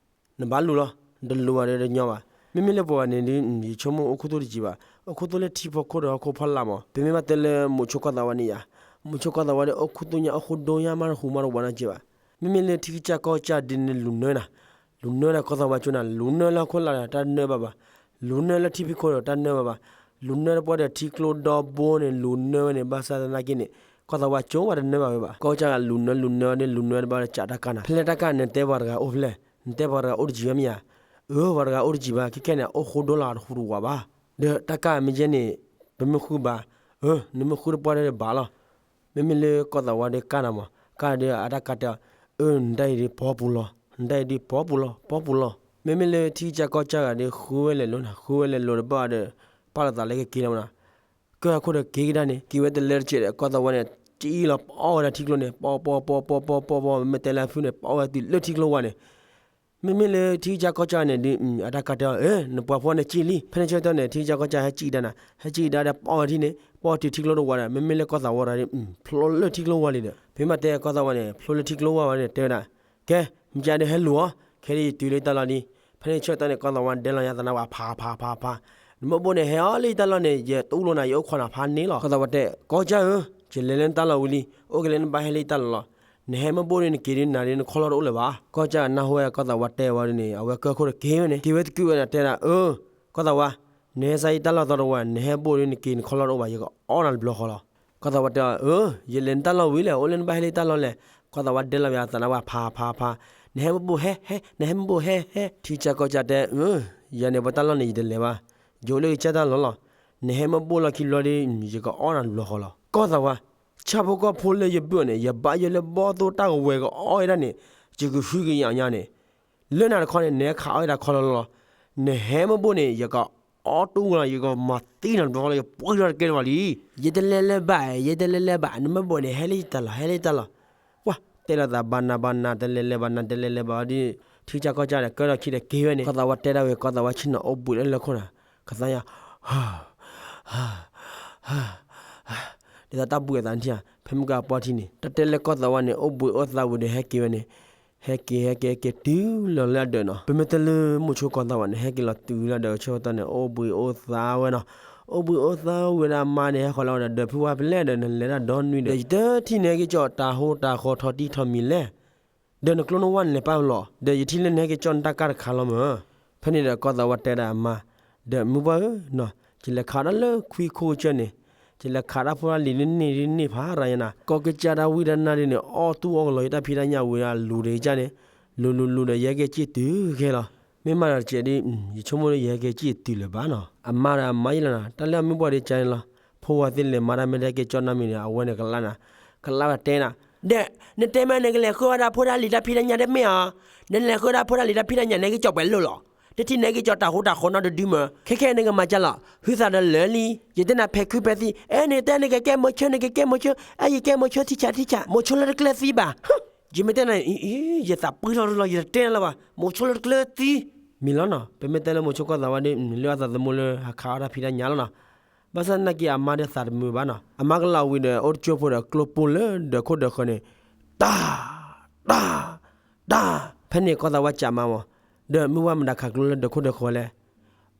နဘၣ်လူၤလီၤ, နတလူၤဘၣ်ဒီးတညီဘၣ်. မ့မ့ၢ်လၢပှၤဂၤန့ၣ်ဒ် ယဆိကမိၣ်အိၣ်ခိၣ်သူတစဲးဘၣ်, အိၣ်ခိၣ်သူလၢထံဖီခိၣ်ဒီးဟီၣ်ခိၣ်ဖီလာ်မး. ပမ့ၢ်ဘၣ်တဲလၢမိၤဆိကီၢ်သးဝါန့ၣ်ယၤ, မိၤဆိကီၢ်သးဝါဒီးအိၣ်ခိၣ်သူညါအိၣ်ခိၣ်ဒိညါမးတဟူးမးတဝးနီတစဲးဘၣ်. မ့မ့ၢ်လၢထံကစၢ်ကီၢ်ကစၢ်ဒ်န့ၣ်လူၤနၢနၤ, လူၤနၢဒီးကီၢ်သးဝါကၠိနၤ, လူၤနၢလၢဟီၣ်ခိၣ်လာ်ဒီးတၢ်နၢဘၣ်ဘၣ်, လူၤနၢလၢထံဖံးခိၣ်ဒီးတၢ်နၢဘၣ်ဘၣ်, လူၤနၢတပှၢ်ဒီးထံကျိဒီဘိန့ၣ် လူၤနၢဝဲန့ၣ် ဘၣ်ဆၣ်သနာ်က့န့ၣ် ကီၢ်သးဝါကၠိဝဲတနၢဘၣ်ဝဲဘၣ်. ကီၢ်ကစၢ်ဂၤလူၤနၢလူၤနၢန့ၣ် လူၤနၢတဘၣ်ဒီးကးတၢ်ကးနၤ, ဖဲလဲၣ်တၢ်ကးနတဲပှၤတဂၤအိၣ်ဖဲလဲၣ်, နတဲပှၤတဂၤအိၣ်တယံၤဘၣ်မ့ၢ်ဧါ. အၢ ပှၤတဂၤအိၣ်တယံၤဘၣ်, ခဲခဲန့ၣ် အိၣ်ခိၣ်ဒိလီၤတဟူးတဝးဘၣ်. ဒီးတၢ်ကးမ့ၢ်ယဲန့ၣ် ပမ့ၢ်ဃုဘၣ်, အၢ နမ့ၢ်ဃုတပှၢ်ဒီးဘၣ်လီၤ. မ့မ့ၢ်လၢကီၢ်သးဝါဒီးကးနၤမး, ကးဒီးအတၢ်ကးတဲအီၤ, အၢ နတၢ်အံၤဒ်ပီပူၤလီၤ နတၢ်အံၤဒုး ပီပူၤလီၤ ပီပူၤလီၤ. မ့မ့ၢ်လၢထံကစၢ်ကီၢ်ကစၢ်ဂၤဒီး ဃုဝဲလဲၤလိၤနၤ ဃုဝဲလဲၤလိၤတဘၣ်ဒီး ပာ်လီၤသးလၢကက့ၤလီၤမနီၤ. ကၢၢ်ခိၣ်ဒီးက့ၤကဒါန့ၣ် က့ၤဝဲတလဲတစဲးဒီး ကီၢ်သးဝါန့ၣ် ကံလီၤပီၣ်ဝဲဒၣ်ထံကျိန့ၣ် ပီပီပီပီပီပီပီ မ့မ့ၢ်တဲလၢအဖုန့ၣ် ပီၣ်ဝဲတုၤလၢထံကျိဝါန့ၣ် မ့မ့ၢ်လၢထံကစၢ်ကီၢ်ကစၢ်န့ၣ်ဒုး အတၢ်ကးတဲအီၤ အၢ နပှၤဖိန့ၣ်ကံလံ. ဖဲန့ၣ်ဆၢကတီၢ်န့ၣ် ထံကစၢ်ကီၢ်ကစၢ်ဟဲကံကဒါနၤ ဟဲကံကဒါဒီး ပီၣ်ဝဲထံန့ၣ် ပီၣ်တုၤထံကျိတဝါဒီး မ့မ့ၢ်လၢကီၢ်သးဝါဒီး ဖျိလၢထံကျိဝါလံဒီး ဖဲမ့ၢ်တဲကီၢ်သးဝါန့ၣ် ဖျိလၢထံကျိဝါဝဲန့ၣ် တဲဝဲဒၣ် ကဲ မ့ၢ်ကဒီးဟဲလူၤအီၤ ခဲအံၤယတုၤလၢယတၢ်လီၢ်လံ. ဖဲန့ၣ်ဆၢကတီၢ်န့ၣ် ကီၢ်သးဝါဒဲလီၤညါသးနါဝၤ ဖးဖးဖးဖး နမ့ၢ်ဘိၣ်န့ၣ် ဟဲအီၤလၢယတၢ်လီၢ်န့ၣ် ယတူၢ်လိာ်နၤ ယအိၣ်ခိးနၤဖးန့ၣ်လီၤ. ကီၢ်သးဝါတဲ ကီၢ်ကစၢ်ဧၢ ယလဲၤလၢနတၢ်လီၢ်ဝံၤလံ အိၣ်ကလဲၤနဘၣ်ဟဲလၢယတၢ်လီၢ်လီၤ. နဟဲမ့ၢ်ဘိၣ်န့ၣ် နက့ၤဒုးနၤဒုး နခီၣ်လီၢ်တအိၣ်လၢၤဘၣ်. ကီၢ်ကစၢ်နၢ်ဟူဝဲကီၢ်သးဝါတဲဝဲဒ်န့ၣ် အဝဲကၢၢ်ခိၣ်ဒီးက့ၤဝဲန့ၣ် က့ၤဝဲတကုာ်ဝဲန့ၣ် တဲဒၣ် အၢ ကီၢ်သးဝါ နဟဲစါယတၢ်လီၢ်သီတဝါ နဟဲဘိၣ်ဒုးနက့ၤ နခီၣ်လီၢ်တအိၣ်ဘၣ် ယကအီၣ်နၤတဘျီဃီလီၤ. ကီၢ်သးဝါတဲအီၤ အၢ ယလဲၤနတၢ်လီၢ်ဝံၤလဲၣ် အိၣ်လၢနဘၣ်ဟဲလၢယတၢ်လီၢ်လဲၣ်. ကီၢ်သးဝါဒဲလီၤဝဲအသးနါဝၤ ဖးဖးဖး နဟဲမ့ၢ်ဘိၣ်ဟဲဟဲ နဟဲမ့ၢ်ဘိၣ်ဟဲဟဲ. ထံကစၢ်ကီၢ်ကစၢ်တဲ အၢ ယၤန့ၣ်ပှၤတၢ်လီၢ်န့ၣ် ယတလဲၤဘၣ် ယအိၣ်လၢကစၢ်တၢ်လီၢ်လီၤ. နဟဲမ့ၢ်ဘိၣ်လီၢ်ခံဘျီဒီး ယကအီၣ်နၤတဘျီဃီလီၤ. ကီၢ်သးဝါ ဆၣ်ဖိကီၢ်ဖိလၢယဘုၣ်အီၤန့ၣ် ယဘၣ်ယိၣ်လၢဘီၣ်သိၣ်တၢ်ကဝဲၤကအီၣ်ဝဲဒၣ်န့ၣ် ယကဟုကယာ်ညါန့ၣ် လၢနၤတခီန့ၣ် နဟဲခးအီၣ်ဝဲဒၣ်ခီလီၤလီၤလီၤ. နဟဲမ့ၢ်ဘိၣ်န့ၣ် ယကအီၣ်တူၢ်လီၤ ယကမၤသံနၤတဘျီဃီလီၤ ယပှံထီၣ်တကဲတဘၣ်လံ. ယတလဲၤလၢၤဘၣ် ယတလဲၤလၢၤဘၣ် နမ့ၢ်ဘိၣ်န့ၣ် ဟဲလၢယတၢ်လီၢ် ဟဲလၢယတၢ်လီၢ်. ပှၤတဲလီၤသးဘၣ်နၤဘၣ်နၤ တလဲၤလၢၤဘၣ်နၤ တလဲၤလၢၤဘၣ်အီၤဒီး ထံကစၢ်ကီၢ်ကစၢ်ဒီး ကၢၢ်ထီၣ်ခံဒီးက့ၤဝဲန့ၣ် ကီၢ်သးဝါတဲဒၣ်ဝဲ ကီၢ်သးဝါဆ့ၣ်နီၤအိၣ်ဘှံးလၢလၢခိၣ်နၤ ကသါညါ ဒ်သိးတၢ်ဘှံးအသးနထံၣ်ဧါ ဖဲမုၢ်ကပီၢ်ထံန့ၣ် တၢ်တဲလၢကီၢ်သးဝါန့ၣ် အိၣ်ဘှံးအိၣ်သါဝံၤဒီးဟဲက့ၤဝဲန့ၣ် ဟဲက့ၤဟဲက့ၤဟဲက့ၤတုၤလီၤလၢအဒၢးနီၤ. ပမ့ၢ်တဲလၢမိၤဆိကီၢ်သးဝါန့ၣ် ဟဲက့ၤလီၤတုၤလၢအဒၢးဆၢကတီၢ်န့ၣ် အိၣ်ဘှံးအိၣ်သါဝဲနီၤ. အိၣ်ဘှံးအိၣ်သါဝံၤဒီးအမါန့ၣ် ဟဲဃီၤလီၤဝဲဒီး ဒီးဖုဝါဖဲလဲၣ်ဒီး နလဲၤတၢ်ဒီနွံဒီး ယတထံၣ်နဟဲက့ၤကၠီၣ်တၤဟိတၤဃီထီၣ်တံၢ်ထီၣ်မံၤလဲၣ် ဒီးနကျိနဝါန့ၣ် လဲၤပာ်လီၤ ဒီးယထံၣ်လၢနဟဲက့ၤကၠီၣ်နတၢ်ကၢ်တခါလီၤမၢ်. ဖဲန့ၣ်ဒီးကီၢ်သးဝါတဲဒၣ်အမါ ဒီးမုၢ်ပှၢ်ဧၢနီၤ ယလဲၤခးတၢ်လၢခွံခိၣ်ကစၢၢ်န့ၣ် ယလဲၤခးတၢ်ဖိတၢ်လံၤလၢန့ၣ်ဒ်န့ၣ်ဖးရၤယဲနၤ ကီၢ်ကစၢ်တၢ်ဝံတၢ်နါဒ်န့ၣ် အီၣ်တူၢ်အီၣ်ကလီၤယတၢ်ဖံးတၢ်ညၣ်ဝံၤဒီးလူၤဒီးယကၢ်န့ၣ် လူၤလူၤလူၤဒီးယဟဲက့ၤကံၣ်တုၤခဲလီၤ. မ့ၢ်မးဒီးတကဲးဒ် ယဆိကမိၣ်လၢယဟဲက့ၤကံၣ်တုၤလၢၤဘၣ်နီၤ. အမါဒီးအမါယဲလီၤနၤ တၢ်လၢအမုၢ်ပှၢ်ဒီးကန့ၣ်လီၤ. ဖိဝၤသ့ၣ်လဲၤမၤတၢ်မ့ၢ်တဟဲက့ၤကၠီၣ်နီတမံၤန့ၣ် အဝဲန့ၣ်ကလၢနၤ ကလၢဝဲတဲနၤ ဒီး နတဲမးနကလဲၤဃုဝဲဒၣ်ဖိတၢ်လံၤတၢ်ဖံးတၢ်ညၣ်တမ့ၢ်ဧါ. နလဲၤဃုဝဲဒၣ်ဖိတၢ်လံၤတၢ်ဖံးတၢ်ညၣ် နဟဲက့ၤကၠီၣ်ပှဲၤလိၣ်လီၤ. တထံၣ်နဟဲက့ၤကၠီၣ်တၤဟိတၤဃီနီတဒုမၢ်. ခဲခဲနကမၤကၢ်လီၤ. ဟုသးဒီးလၢာ်လံ. ယတဲနၤဖဲးခုဖဲးသံ, အဲ နတဲနကကဲမိၤဆိ နကကဲမိၤဆိ, အဲ ယကဲမိၤဆိထံဆးထံဆး, မိၤဆိလၢတကျၢၤသံဘၣ်. ယမ့ၢ်တဲနၤ, ယသးပှံထီၣ်လီၤ, ယတတဲနၤလၢၤဘၣ်, မိၤဆိလၢတကျၢၤသံ. မံၤလီၤနီၤ, ပမ့ၢ်တဲလၢမိၤဆိကီၢ်သးဝါဒီး လၢအသးသမူလၢဟးခးအီၣ်တၢ်ဖံးတၢ်ညၣ်လီၤနီၤ. ဘၣ်ဆၣ်သနာ်က့အမါဒီးသးတမုာ်ဘၣ်နီၤ. အမါကလီၤဝံၤဒီး အိၣ်တကၠိဖိဒီးကျိပိၢ်လၢဒၢးခိၣ်ဒၢးဃၢၤန့ၣ်, တၢ်, တၢ်, တၢ်. ဖဲန့ၣ်ကီၢ်သးဝါကးမါမၢ်, ဒီးမုၢ်ဝါမတၤခးကျိလၢဒၢးခိၣ်ဒၢးဃၢၤလဲၣ်.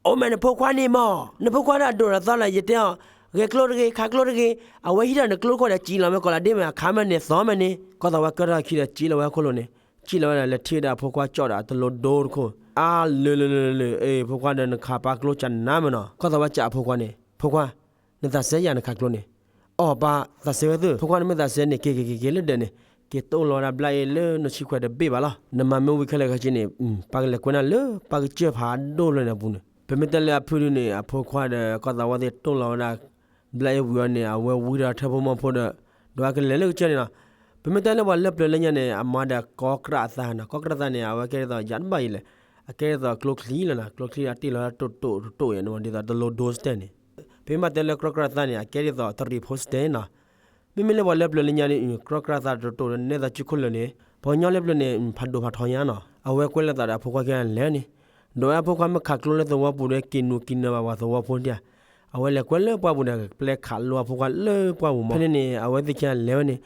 အိၣ်မ့ၢ်နဖိခွါန့ၣ်မၢ်, နဖိခွါဒီးအဒိၣ်ဒီးသီလီၤ ယတဲအီၤ, ဂဲၤကျိတဂ့ၤ, ခးကျိတဂ့ၤ, အဝဲဟံးထီၣ်နကျိတခိၣ်ဒီးစံၣ်လီၤဝဲ ကီးလးဒ့မ့ၢ်အခးမ့ၢ်န့ၣ်သီမ့ၢ်န့ၣ်. ကီၢ်သးဝါကၢထီၣ်ခံဒီးစံၣ်လီၤဝဲဟီၣ်ခိၣ်လိၤန့ၣ်, စံၣ်လီၤဝဲဒီးလဲၤထံၣ်ဝဲဒၣ်အဖိခွါကၠီၣ်ဒီးအတလိဒိတခိၣ်, အါလၢာ်လၢာ်လၢာ်လၢာ်, အ့ ဖိခွါဒီးနခးပာ်ကျိကနၤမ့ၢ်နီၤ. ကီၢ်သးဝါကးအဖိခွါန့ၣ်, ဖိခွါ, နသးစဲယၤနခးကျိန့ၣ်. အီၣ်ပၢ်, သးစဲဝဲသု, ဖိခွါနမ့ၢ်သးစဲန့ၣ် က့ၤက့ၤက့ၤက့ၤလၢဒၢးန့ၣ်, က့ၤတိၢ်လီၤဝဲဒၣ်ဘျါအ့ၣ်လၢနဆံခွဲးတဘ့ၣ်ဘၣ်လီၤ. နမၤမ့ၢ်ဝံၤခဲလၢာ်ခဲဆ့န့ၣ်, ပၢ်ကလဲၤကွဲနၤလၢပၢ်ကစၢၢ်ဖးဒိၣ်လၢန့ၣ်အပူၤန့ၣ်. ပမ့ၢ်တဲလၢအဖုဒုန့ၣ် အဖိခွါဒီးကီၢ်သးဝါသ့ၣ်တိၢ်လီၤဝဲဒၣ် ဘျါအ့ၣ်ဝံၤအီၤန့ၣ် အဝဲဝံထီၣ်ထၢၣ်ဖိမီၤဖိဒီး, ဒီးအကလဲၤလၢကစၢၢ်န့ၣ်လီၤ. ပမ့ၢ်တဲလၢပှၤလၢပျၢၤလၢညါန့ၣ် အမၤဒီးကီးကြၢ်အသးနီၤ, ကီးကြၢ်သးန့ၣ် အဝဲကဲဒ်သိးယၤတဘၣ်အံၤလဲၣ်, အကဲဒ်သိးကျိချံလီၤနီၤ, ကျိချံအတ့ၢ်လီၤတိၢ်တိၢ်တိၢ်တိၢ်ယဲန့ၣ် ဒ်သိးတလိဒိစတဲန့ၣ်. ပမ့ၢ်တဲလၢကီးကြၢ်သးန့ၣ် အကဲဒ်သိးတရံးဖိစတဲနီၤ. မ့မ့ၢ်လၢပှၤလၢပျၢၤလၢညါန့ၣ် ကီးကြၢ်သးတိၢ်တိၢ်ဒီးနဲၣ်သးစုခိၣ်လၢာ်န့ၣ်, ပှၤကညီလၢပျၢၤန့ၣ် ဖးဒိၣ်ဖးထီညါနီၤ. အဝဲကွဲးလီၤသးဒီးအဖိခွါခံဂၤလဲၤန့ၣ်, ဒီးဝဲအဖိခွါမ့ၢ်ခးကျိလၢသဝီပူၤဒီးက့ၤနူးက့ၤနၢၤဘၣ်ပှၤသဝီဖိဒၣ်ဧါ. အဝဲလဲၤကွဲးလၢပှၢ်ပူၤဒီး ပျဲခးလိအဖိခွါလၢပှၢ်ပူၤမး. ဖဲန့ၣ်န့ၣ် အဝဲသ့ၣ်ခံဂၤလဲၤဝဲန့ၣ်,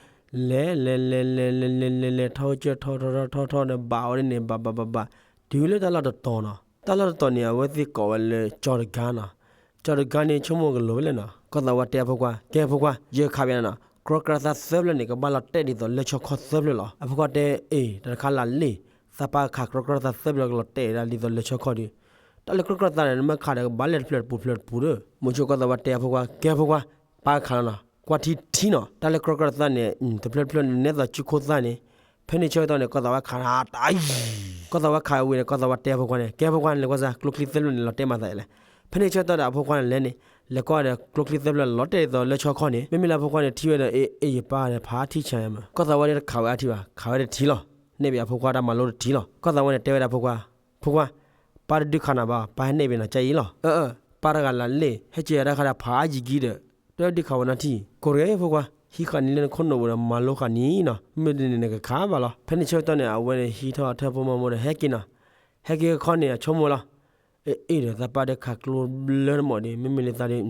လဲၤလဲၤလဲၤလဲၤလဲၤလဲၤလဲၤလဲၤ ထီၣ်ကစၢၢ်ထီၣ်ထီၣ်ထီၣ်ထီၣ်ထီၣ်ဒီးဘၣ်ဝဲဒၣ်န့ၣ် ဘၣ်ဘၣ်ဘၣ်ဘၣ်, တုၤလၢတၢ်လီၢ်တတီၤနီၤ. တၢ်လီၢ်တတီၤန့ၣ် အဝဲသ့ၣ်ကိးဝဲလၢကၠီတဂၤနီၤ. ကၠီတဂၤန့ၣ် ဆိကမိၣ်ကလိၤဝဲလဲၣ်နီၤ. ကီၢ်သးဝါတဲအဖိခွါ, ကဲအဖိခွါ, ယခးပၠးနၤနီၤ, ကီးကြၢ်သးသၢဖျၢၣ်န့ၣ် ကဘၣ်လီၤတဲာ်ဒ်သိးလၢၢ်ဆီခီၣ်သၢဖျၢၣ်လီၤ. အဖိခွါတဲ, အ့ၣ် တၢ်တခါလၢာ်လံ, သးပၢ်ခးကီးကြၢ်သးသၢဖျၢၣ်ကလီၤတဲာ်ဒၣ်ဒ်သိးလၢၢ်ဆီခီၣ်ဒီး, တၢ်လၢကီးကြၢ်သးန့ၣ် နမ့ၢ်ခးဒီးကဘၣ်လဲၤတဖျၢၣ်တပူၤဖျၢၣ်တပူၤဒီး. မိၤဆိကီၢ်သးဝါတဲအဖိခွါ, ကဲအဖိခွါ, ပၢ်ခးလီၤနီၤ, ကွၢ်ထံထံနီၤ. တၢ်လၢကီးကြၢ်သးန့ၣ် တဖျၢၣ်တဖျၢၣ်န့ၣ် နဲၣ်သးစုခိၣ်သၣ်န့ၣ်. ဖဲန့ၣ်ဆၢကတီၢ်န့ၣ် ကီၢ်သးဝါခးတၢ်အံၤ, ကီၢ်သးဝါခးဝံၤန့ၣ် ကီၢ်သးဝါတဲအဖိခွါန့ၣ်, ကဲအဖိခွါ နလဲၤကွၢ်စၢ် ကျိချံသၢဖျၢၣ်န့ၣ် လီၤတဲာ်မၤသးလဲၣ်. ဖဲန့ၣ်ဆၢကတီၢ်ဒီးအဖိခွါန့ၣ်လဲၤန့ၣ်, လဲၤကွၢ်ဒီးကျိချံသၢဖျၢၣ်လီၤတဲာ်ဒ်သိးလၢၢ်ဆီခီၣ်န့ၣ်. မ့မ့ၢ်လၢအဖိခွါန့ၣ်ထံၣ်ဝဲဒီး အ့ၣ် အ့ၣ် ယပၢ်ဒီးဖးထံၣ်ဆါယမး. ကီၢ်သးဝါဒီးတခးဝဲအါထံၣ်ဘၣ်, ခးဝဲတထံၣ်လီၤ. နဲၣ်ဘၣ်အဖိခွါတၢ်မၤလိတထံၣ်လီၤ. ကီၢ်သးဝါန့ၣ်တဲဝဲဒၣ်ဖိခွါ, ဖိခွါ, ပၢ်တဒုးခးနၤဘၣ်, ပၢ်ဟဲနဲၣ်ဘၣ်နၤကအံၤလီၤ. အၢ အၢ, ပၢ်တဂၤလၢ်လ့ၣ် ဟဲက့ၤတၢ်ခါဒီးဖးယံၤကံဒီး တဒုးခးဝဲနီတထံၣ်, ကိးဂၤဖိခွါ, ဟံးဃာ်နံၤလၢနခိၣ်နူာ်ပူၤဒီးမၤလိဃာ်နံၤနီၤ, မ့ၢ်ဒ်န့ၣ်နကခးဘၣ်လီၤ. ဖဲန့ၣ်ဆၢကတီၢ်န့ၣ် အဝဲန့ၣ်ဟံးထီၣ်ထၢၣ်ဖိမီၢ်မိၢ်ဒီးဟဲက့ၤနီၤ, ဟဲက့ၤခီန့ၣ် အဆိကမိၣ်လီၤ. အ့ၣ် ဒီးသးပၢ်ဒီးခးကျိဘျၢတမီၢ်ဒီး မ့မ့ၢ်လၢသးဒီး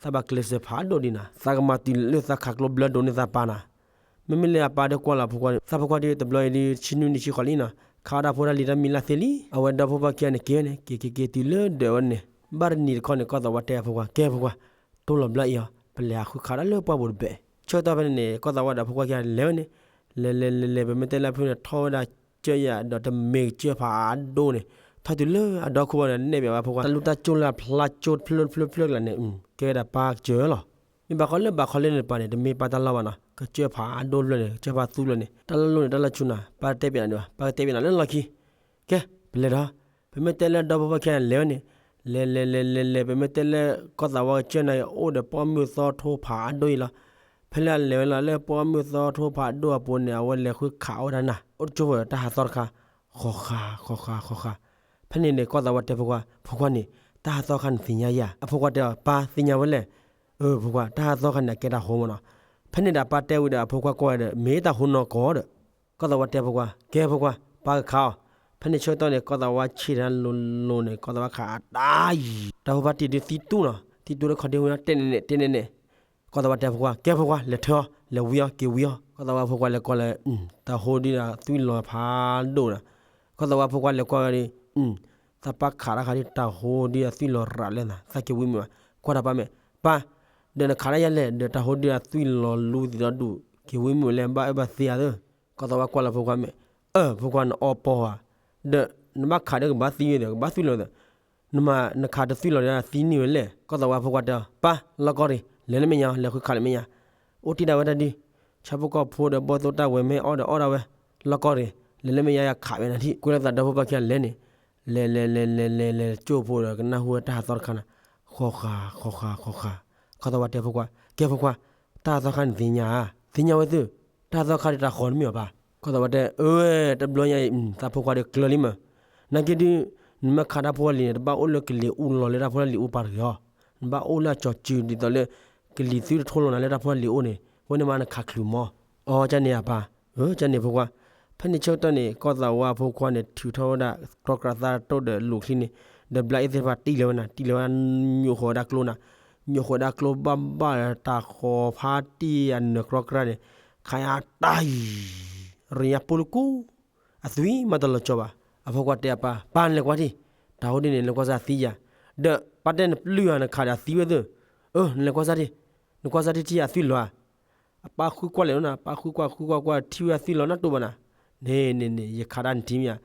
သးဘၣ်ကျဲးစၢးဖးဒိၣ်ဒံးနၤ, သးကမၤတုၤလၢသးခးကျိဘျၢဒိၣ်န့ၢ်သးပၢ်နၤ, မ့မ့ၢ်လၢအပၢ်ဒီးကွၢ်လီၤဖိခွါဒီး သးဖိခွါဒီးတဘျီအံၤဒီး ဆံနွံနံၣ်ဆံဃိးလံနီၤ, ခးဒၣ်ဖိတၢ်လံၤတၢ်မံၤလၢ်သ့လံ. အဝဲဒီဖိပၢ်ခံဂၤန့ၣ်က့ၤန့ၣ် က့ၤက့ၤက့ၤတုၤလၢဒၢးဝဲန့ၣ်, ဘၣ်တနံၤတခီန့ၣ် ကီၢ်သးဝါတဲအဖိခွါ, ကဲဖိခွါ, တိၢ်လီၤဘျၢအံၤအီၤ, ပလဲၤဃုခးဒၣ်လၢပှၢ်ပူၤတဘ့ၣ်. ဆၢကတီၢ်ဖဲန့ၣ်န့ၣ် ကီၢ်သးဝါဒီးအဖိခွါခံဂၤလဲၤဝဲန့ၣ်, လဲၤလဲၤလဲၤလဲၤ ပမ့ၢ်တဲလၢအဖုန့ၣ် ထီၣ်ဝဲဒၣ်ကၠၢ်ယၤဒီးတမ့ၢ်ကစၢၢ်ဖးဒိၣ်န့ၣ်, ထီၣ်တုၤလၢအဒီခိၣ်ဘၣ်န့ၣ် နဲၣ်ဘၣ်ဝဲဖိခွါ တၢ်လူၢ်တၢ်ကၠိလၢအဖျါကၠိတဖျၢၣ်တဖျၢၣ်တဖျၢၣ်ကျါန့ၣ်, ကဲဝဲဒၣ်ပၢ်ကစၢၢ်လီၤ. မ့ၢ်ဘၣ်ခီလၢဘၣ်ခီလၢန့ၣ်တပၤန့ၣ် တမ့ၢ်ပၢ်တၢ်လီၢ်ဘၣ်နီၤ, ကစၢၢ်ဖးဒိၣ်တဖျၢၣ်န့ၣ် ကစၢၢ်ဖးသူတဖျၢၣ်န့ၣ် တၢ်လီၢ်လိၣ်န့ၣ် တၢ်လီၢ်ဆူၣ်နၤ, ပၢ်တတဲဘၣ်နၤဒံးဘၣ်, ပၢ်ကတဲဘၣ်နၤလၢလီၢ်ခံ ကဲ, ပလဲၤဒီး, ပမ့ၢ်တဲလၢဒီဖိပၢ်ခံဂၤလဲၤဝဲန့ၣ်, လဲၤလဲၤလဲၤလဲၤလဲၤ ပမ့ၢ်တဲလၢကီၢ်သးဝါကစၢၢ်န့ၣ် အိၣ်ဒီးပှၢ်မုၢ်သီထိဖးဒိၣ်အံၤလီၤ. ဖဲလၢအလဲၤဝဲလီၤလၢပှၢ်မုၢ်သီထိဖးဒိၣ်အပူၤန့ၣ် အဝဲလဲၤဃုခးအိၣ်ဝဲဒၣ်နၤ, အိၣ်တကၠိဖိဒီးတၢ်ဟးသီတခါ, ဃီၤဃာ် ဃီၤဃာ် ဃီၤဃာ်. ဖဲန့ၣ်န့ၣ် ကီၢ်သးဝါတဲဖိခွါ, ဖိခွါန့ၣ်, တၢ်ဟးသီတခါန့ၣ်သ့ၣ်ညါယၤ. အဖိခွါတဲအီၤ, ပၢ်သ့ၣ်ညါဝဲလဲၣ်. အၢ ဖိခွါ, တၢ်ဟးသီတခါန့ၣ် အကဲတၢ်ဟိမၢ်နီၤ. ဖဲန့ၣ်ဒီးပၢ်တဲဝံၤဒီးအဖိခွါကွၢ်ဝဲဒီး မ့ၢ်တၢ်ဟိနီၢ်ကီၢ်ဒီး ကီၢ်သးဝါတဲဖိခွါ, ကဲဖိခွါ, ပၢ်ကခးအီၤ. ဖဲန့ၣ်ဆၢကတီၢ်န့ၣ် ကီၢ်သးဝါဆံးတၢ်လိၤလိၤန့ၣ် ကီၢ်သးဝါခးအတၢ်ယံၤ, တၢ်ဖိဖါတံၢ်ဒုးသံတူၢ်နီၤ, သံတူၢ်လၢခီၣ်ဒ့ဝဲ တဲန့ၣ်န့ၣ် တဲန့ၣ်န့ၣ်. ကီၢ်သးဝါတဲဖိခွါ, ကဲဖိခွါ, လဲၤထၢအီၤ, လဲၤဝံအီၤ, က့ၤဝံအီၤ. ကီၢ်သးဝါဖိခွါလဲၤကွၢ်လၢ တၢ်ဟိဒုးဒီးသွံၣ်လီၤဖးဒိၣ်ဒီး, ကီၢ်သးဝါဖိခွါလဲၤကွၢ်ဝဲဒီး သးပၢ်ခးတၢ်ခါဒုး တၢ်ဟိဒုးဒီးသွံၣ်လီၤရးလဲၣ်နၤ, သးက့ၤဝံမုာ်ဘၣ်. ကွၢ်တၢ်ပၢ်မဲာ်, ပၢ်, ဒီးနခးတၢ်ယဲလဲၣ်, ဒီးတၢ်ဟိဒုးဒီးသွံၣ်လီၤလူသံးဒီဒူၣ်, က့ၤဝံမုာ်လဲၣ်, ဘၣ်အၢဘၣ်သီဧါသၢ. ကီၢ်သးဝါကွၢ်လၢဖိခွါမဲာ်, အၢ ဖိခွါနအီပီၤဧါ, ဒီးနဘၣ်ခးဒီးကဘၣ်သွံၣ်ဒီး ကဘၣ်သွံၣ်လီၤသး, နမၤနခးတသွံၣ်လီၤဒီးသံန့ၢ်ဝဲလဲၣ်. ကီၢ်သးဝါဖိခွါတဲအီၤ, ပၢ်, လီၢ်ကီၢ်ရံၤ, လဲၤလၢမဲာ်ညါ, လဲၤဃုခးလၢမဲာ်ညါ, အိၣ်တ့ၢ်ဒၣ်ဝဲတၢ်ဒုး, ဆၣ်ဖိကီၢ်ဖိဒီးဘီၣ်သိၣ်တၢ်ဝဲမ့ၢ်အီၣ်ဒီးအီၣ်ဒၣ်ဝဲ, လီၢ်ကီၢ်ရံၤ, လဲၤလၢမဲာ်ညါ ယခးဝဲနၤထံၣ်. ကွဲးလီၤသးဒီဖိပၢ်ခံဂၤလဲၤန့ၣ်, လဲၤလဲၤလဲၤလဲၤလဲၤလဲၤ ကၠိဖိဒီးကနၢ်ဟူဝဲတၢ်ဟးသီတခါနၤ, ဃီၤဃာ် ဃီၤဃာ် ဃီၤဃာ်. ကီၢ်သးဝါတဲဖိခွါ, ကဲဖိခွါ, တၢ်ဟးသီတခါန့ၣ်သ့ၣ်ညါဧါ, သ့ၣ်ညါဝဲသ့ၣ်, တၢ်ဟးသီတခါဒုးတၢ်ဃီၤတမ့ၢ်ဘၣ်ပၢ်. ကီၢ်သးဝါတဲ, အၢ တဘျီညါအံၤ သးဖိခွါဒီးကျၢၤလံမး, နာ်က့ဒုး နမ့ၢ်ခးတၢ်ဖိတၢ်လံၤန့ၣ် တဘၣ်အိၣ်လၢကလံၤအူလီၤလၢတၢ်ဖိတၢ်လံၤအူပာ်တဂ့ၤအီၤ, နဘၣ်အိၣ်လၢအကၠီၤစုၤဒ်သိးလၢ ကလံၤသုတထိလီၤနၤလၢတၢ်ဖိတၢ်လံၤအအိၣ်န့ၣ်, အဃိန့ၣ်မးနခးချုးမီၤ. အီ ကန့ၣ်ဧါပၢ်, အၢ ကန့ၣ်ဖိခွါ. ဖဲန့ၣ်ဆၢကတီၢ်န့ၣ် ကီၢ်သးဝါဖိခွါန့ၣ် ထုးထီၣ်ဝဲဒၣ် ကြီကြးသၣ်တိၢ်ဒီးလူၤချံန့ၣ်, ဒီးဘျါအ့ၣ်သ့ၣ်တဖၣ်တံၢ်လၢၤဝဲနၤ, တံၢ်လၢၤဝဲ ညိးဃီၤဝဲဒၣ်ကျိနၤ, ညိးဃီၤဝဲဒၣ်ကျိဘၣ်ဘၣ်ဒီး တၢ်ဃီၤဖးတံၢ်အနၢၤကြီကြးန့ၣ်, ခးညါတၢ်ယံၤ, ရံၤညါပူၤလၢကူ အသွံၣ်မးတလီၤကၠီဘၣ်. အဖိခွါတဲအပၢ်, ပၢ်နလဲၤကွၢ်ထံၣ်, တၢ်ဟိဒ်န့ၣ် နလဲၤကွၢ်စၢ်သံယၤ, ဒီးပၢ်တဲနပျုၢ်ယၤနခးဒီးအသွံၣ်ဝဲသ့ၣ်, အၢ နလဲၤကွၢ်စၢ်ထံၣ်, နကွၢ်စၢ်ထံၣ်ထံၣ်အသွံၣ်လီၤဧါ. အပၢ်ဃုကွၢ်လဲၣ်နီၤ, ပၢ်ဃုကွၢ်ဃုကွၢ်ကွၢ် ထံၣ်ဝဲအသွံၣ်လီၤနီတတိၤဘၣ်နၤ, န့ၣ်န့ၣ်န့ၣ် ယခးတၢ်နထံၣ်မ့ၢ်ဧါ,